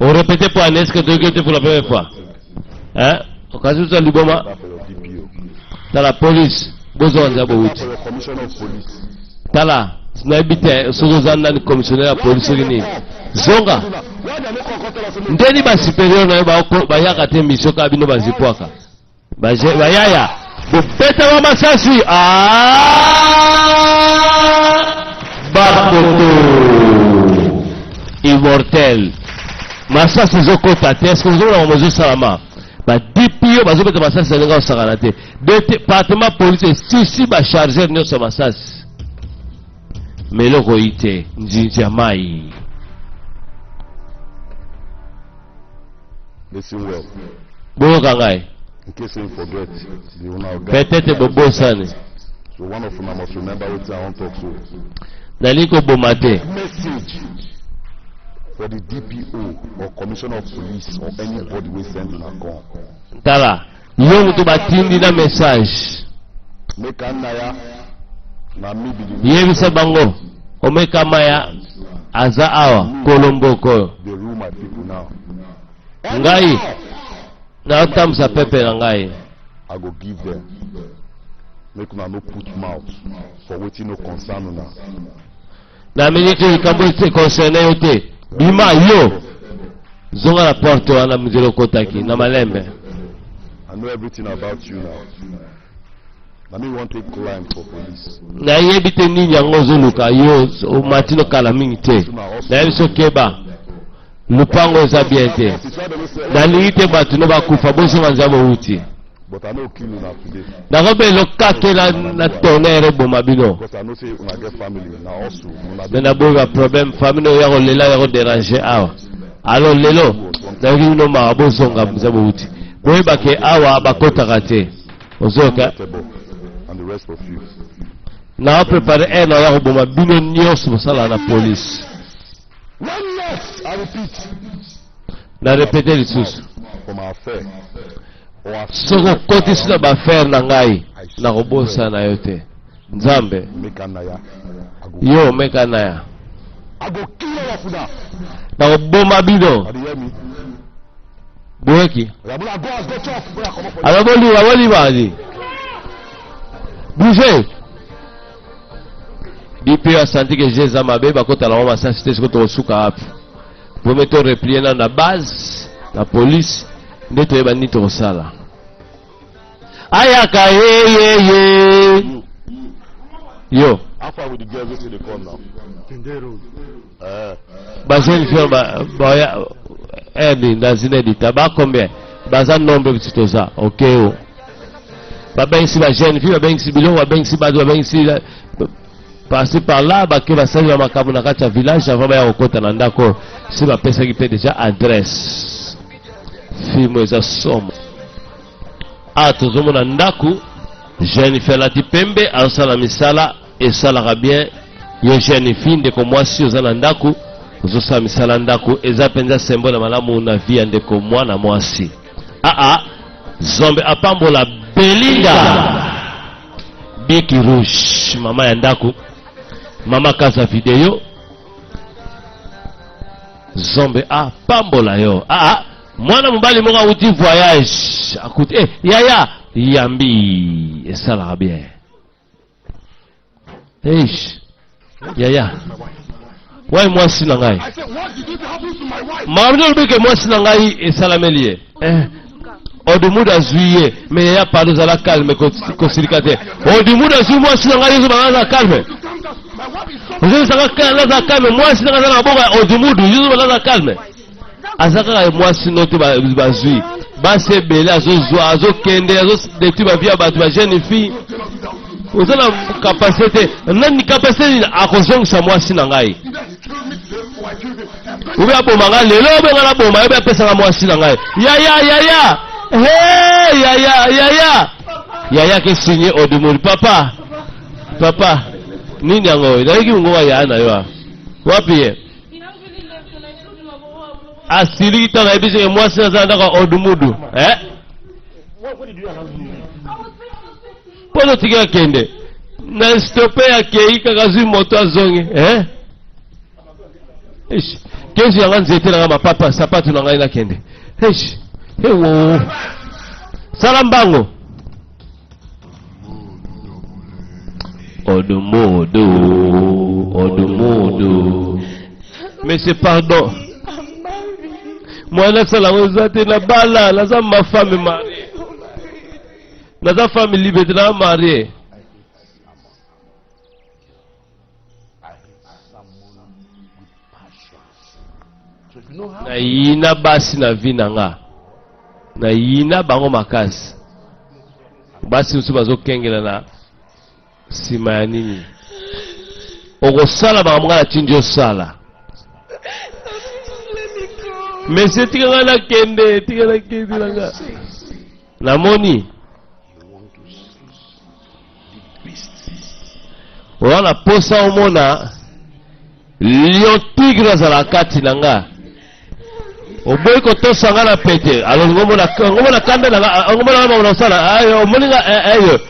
On répétait pour Agnès que tu pour la première fois. Hein? Okasi oza liboma. Tala police, bozwa nza bowuti. Tala, nayebi te soki oza nani commissionnaire ya police soki nini. Zonga. Ndeni ba supérieur na yo bayaka te mission kaka bino bazipwaka. Bayaya, bobeta ba masasi. Ah! Bakoto. Immortel. Masasi ezokota te. Est-ce que ozomona makambo ezosalama? Ba DPO bazobeta masasi na ndenge osakana te. Departement police esisi ba chargeur nyonso ya masasi. Mais eloko oyi te, nzinzi ya mai. Listen well. Boyoka ngai. In case you forget, the owner of Peut-être bobosani. So one of una must remember wetin I wan talk so. Nalingi koboma te. Message for the DPO or commissioner of police or anybody wey send una come. Tala, yo moto batindi na message. Make Anaya na me be the Yebisa bango Omeka Maya aza awa kolomboko oyo. Dey rule my people now. Ngai naotambwisa pepe na ngai. I go give them. Make una no put mouth for wetin no concern una. Na minute oyo likambo ete concerne yo te. Bima yo. Zonga na porte wana mzela okotaki na malembe. I know everything about you now. Na me want take climb for police. Nayebi te nini yango ozoluka yo omati no kala mingi te. Nayebi so keba. Lupango eza bien te. Nalingi te bato no bakufa bozonga nzambe owuti. But I no kill una today. Nakobela okakela na tonnerre eboma bino. Because I know say una get family na also una Me naboyi ba problème famille oyo ya kolela ya kodéranger awa. Alors lelo nayoki bino mawa bozonga nzambe owuti. Boyeba ke awa bakotaka te. Ozoyoka and the rest of you. na prepare air na ya koboma bino nyonso bosala na police. One less, I repeat. Na repete lisusu. For my affair. Or affair. Soki okotisi na baaffaire na ngai nakobosana yo te. Nzambe. Make Anaya. I go, Yo meka naya. I go kill all of una. Nakoboma bino. You hear me? Boyoki. Oya, go house, go chop. Go come up for Alors boliba boliba di. Bougez. DPO asanti ke jeu eza mabe bakotala bango masasi te sikoyo tokosuka wapi? Vome to replier nano na base na police nde toyeba nini tokosala. Ayaka ye ye ye. Yo. How far with the girls wey say they come now? Tende road. Eh. Ba jeune fille ba ba ya. Eh, dans une edita ba combien baza nombre biso toza ok o babengisi ba jeune fille, babengisi biloko, babengisi bato, babengisi par-ci par-là, bake basali ba makambo na kati ya village avant baya kokota na ndako. Si bapesaki mpe déjà adresse. Film eza somo. Awa tozomona ndako, jeune fille alati pembe, azosala misala esalaka bien. Yo jeune fille, ndeko mwasi, oza na ndako, ozosala misala ndako, eza mpenza sembo na malamu na vie ya ndeko mwana mwasi. Aa, Zombe apambola Belinda Biki Rouge, mama ya ndako, mama kaza video. Zombe apambola yo. Aa, mwana mobali moko awuti voyage, akuti eh, yaya yambi esalaka bien. Eish, yaya wai mwasi na ngai. I said, what did you happen to my wife? Makambo olobi ke mwasi na ngai esalameli ye, eh. Odumudu azwi ye. Me yaya, pardon, ezala calme, kosilika te. Odumudu azwi mwasi na ngai, yozo banga aza calme. To calm down. My wife is so Ozosaka naza calme, mwasi na ngai aza na maboko ya Odumudu, yozo banga aza calme. Aza kaka mwasi no te, bazwi basi ebele, azozwa, azokende, azodétruire bavie ya bato, ba jeune fille. Oza na capacité te. Nani capacité nini akozongisa mwasi na ngai? Either he killed me today or I killed him. Obe aboma ngai lelo, obe ngai naboma ye, obe apesanga mwasi na ngai. Yaya, yaya, hey, yaya, yaya, yaya ke signe Odumuri. Papa, papa, nini yango nayoki mongongo ya yaya na yo a wapi ye? Asiliki ntango ayebi soki mwasi naza na ndako ya Odumudu, eh? What did you announce me? Mpo totiki akende na stope, akei kaka, azwi moto, azongi, eh? Eish, kezu yanga, nzete na ngai, mapapa, sapatu na ngai, nakende. Eish, ewo, sala mbango. Odumudu, Odumudu, monsieur, pardon, mwana asala yango eza te. Na bala, naza ma femme mariée, naza femme libre te, naza mariée. I hate someone with passion. So if you know how Nayina basi na vie na nga, nayina bango makasi. Basi mosusu bazokengela na nsima ya nini. Okosala makambo ngai natindi osala. Monsieur, tika ngai nakende, tika nakende na nga. Namoni you want to see the beast, oza na posa omona lion tigre azala kati na nga. Oboyi kotosa nga na pete. Alors ngomona, ngomona kanda na nga, ngomona nga makambo na kosala. Ayo omoni nga, eh, ayo.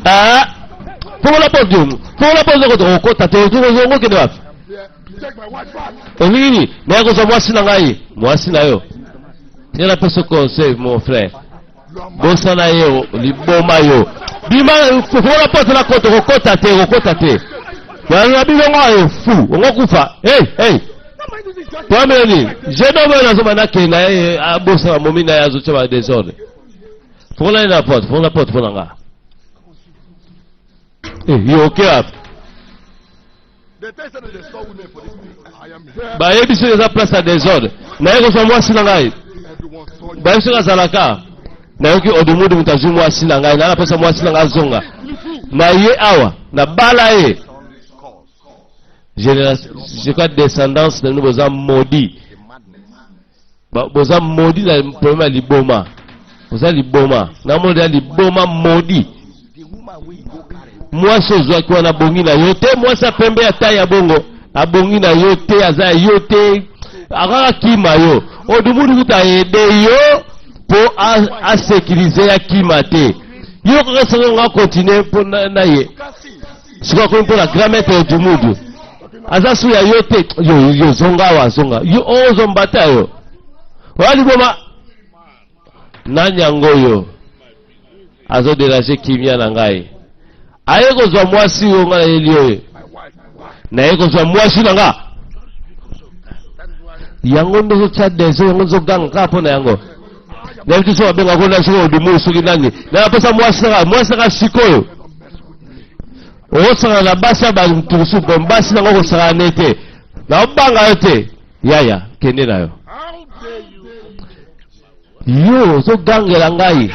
Ah, fongola porte, fongola porte, okota te, okende wapi? Here to take my wife back. Olingi nini? Naya kozwa mwasi na ngai. Mwasi na yo, tika napesa conseil, mon frère. You are mad. Bosana ye liboma. Yo bima, fongola porte na kota. Kokota te, kokota te. Na bilongo ayo fu ongo kufa. Hey, hey. Toamela nini? Jeune homme oyo nazoma nakende na ye, abosana momi na ye, azotia ba désordre. Fongola ye na porte, fongola porte mpo na nga. Eh, yo oke wapi? They tell you that they saw women for this place. I am here. Bayebi soki eza place ya désordre, naye kozwa mwasi na ngai. Everyone saw you. Bayebi soki azalaka. Nayoki Odumudu moto azwi mwasi na ngai. Naa napesa mwasi na ngai azonga na ye awa, nabala ye. Cause Génération, je crois, descendance na bino boza maudit. the madness. Boza maudit na problème ya liboma. Boza liboma, namoni ya liboma, maudit. The woman wey you go carry. Mwasi ozwaki wana abongi na yo te. Mwasi ya pembe ya tai ya bongo abongi na yo te, aza ya yo te, akaka kima yo. Odumudu kuta aide yo mpo asécuriser ya kima te. Yo kaka soki nga continue mpo na ye. Sikoyo akomi mpo na grand maître Odumudu, aza su ya yo te. Yo, yo zonga awa, zonga. Yo ozombata yo oya liboma. Nani yango oyo azodéranger kimia na ngai? Aye kozwa mwasi oyo ngai nayeli oyo. My wife back. Naye kozwa mwasi na nga. Yango nde ozotya désordre, yango ozoganga kaka mpo na yango. Nayebi te soki babengaka na soki Odumu, soki nani. Nayapesa mwasi nanga, mwasi nanga sikoyo. Okosakana na basi ya bato mosusu, mpe basi nango okosakana ne te. Naobanga yo te. Yaya, kende na yo. Yo ozogangela ngai.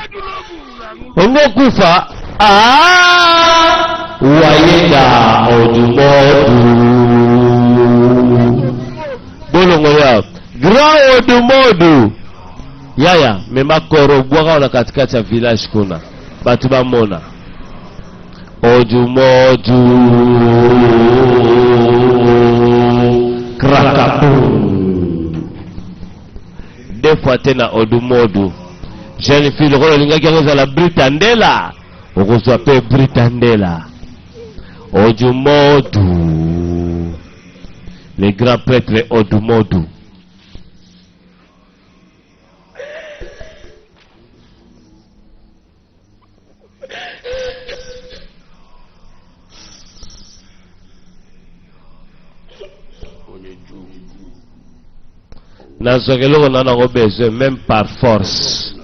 Ongo okufa. Ah! Wayenda odumodu. Bolongo ya grand odumodu. Yaya, mema koro bwaka na katikati ya village kuna. Bato bamona. Odumodu. Krakapu. Deux fois te na odumodu. Jeune fille lokola olingaki yango ezala Britandela, okozwa mpe Britandela. Odumodu. Le grand prêtre Odumodu. Nazwaka eloko na nango besoin même par force.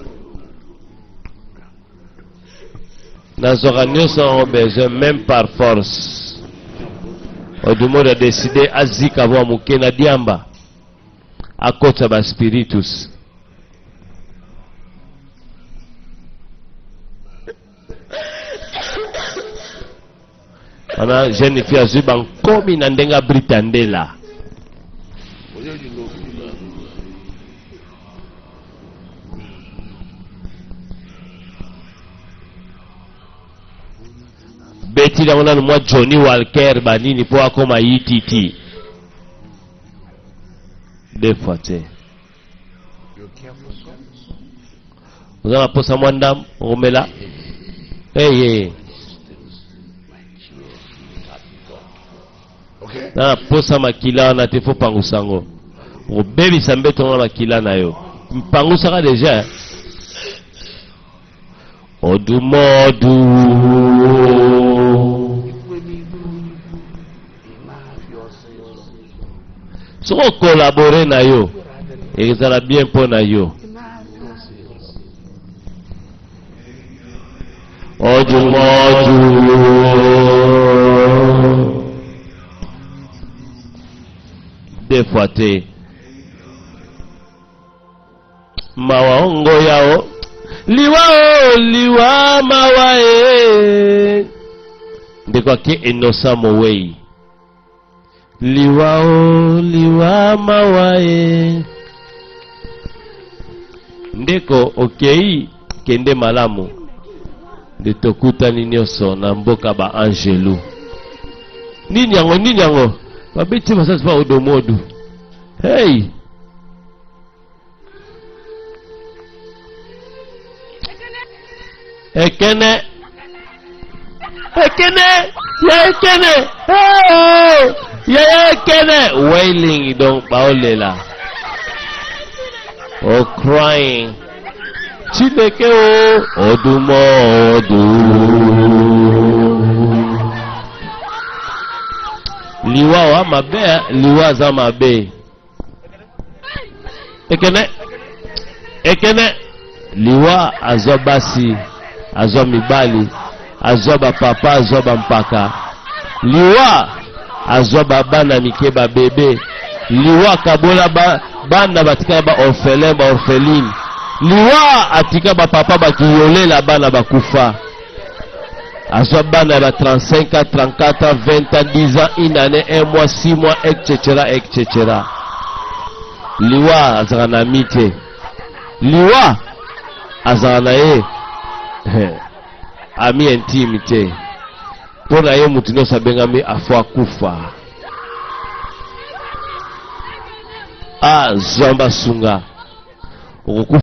Nazwaka nyonso nango besoin même par force. Odumodu a décidé azika mwa moke na diamba, akotisa ba spiritus. Wana jeune fille azwi bankomi na ndenge abritandela. Beti yango nanu mwa Johnny Walker banini mpo akoma yititi deux fois te. Oza na posa mwa ndambo okomela hey, hey. Na na posa makila wana te, fo pangusa yango, okobebisa mbeto wana makila na yo mpangusaka deja. Odumodu. Soki okolabore na yo ezala bien mpo na yo. Odumodu. Deux fois te. Mawa ongo yao liwa o liwa mawa e ndeko ake enosa mowei liwa o liwa mawa e ndeko okei kende malamu nde tokutani nyonso na mboka ba angelu nini yango nini yango babeti masasi pa odomodu hey Ekene Ekene ya Ekene hey! ya ya Ekene wailing donc baolela oh crying Chineke o odumodu liwa wa mabe liwa aza mabe Ekene Ekene liwa azwa basi azwa mibali azwa bapapa azwa bampaka liwa azwa babana mike babebe liwa akabola ba, bana batikala ba orphelin ba orpheline liwa atika bapapa bakiyolela bana bakufa azwa bana ya ba 35 ans 34 ans 20 ans 10 ans une année un mois 6 mois etc etc liwa azalaka na ami te liwa azalaka na ye ami intime te mpo na ye moto nyonso abengami afo akufa azwa basunga okokufa.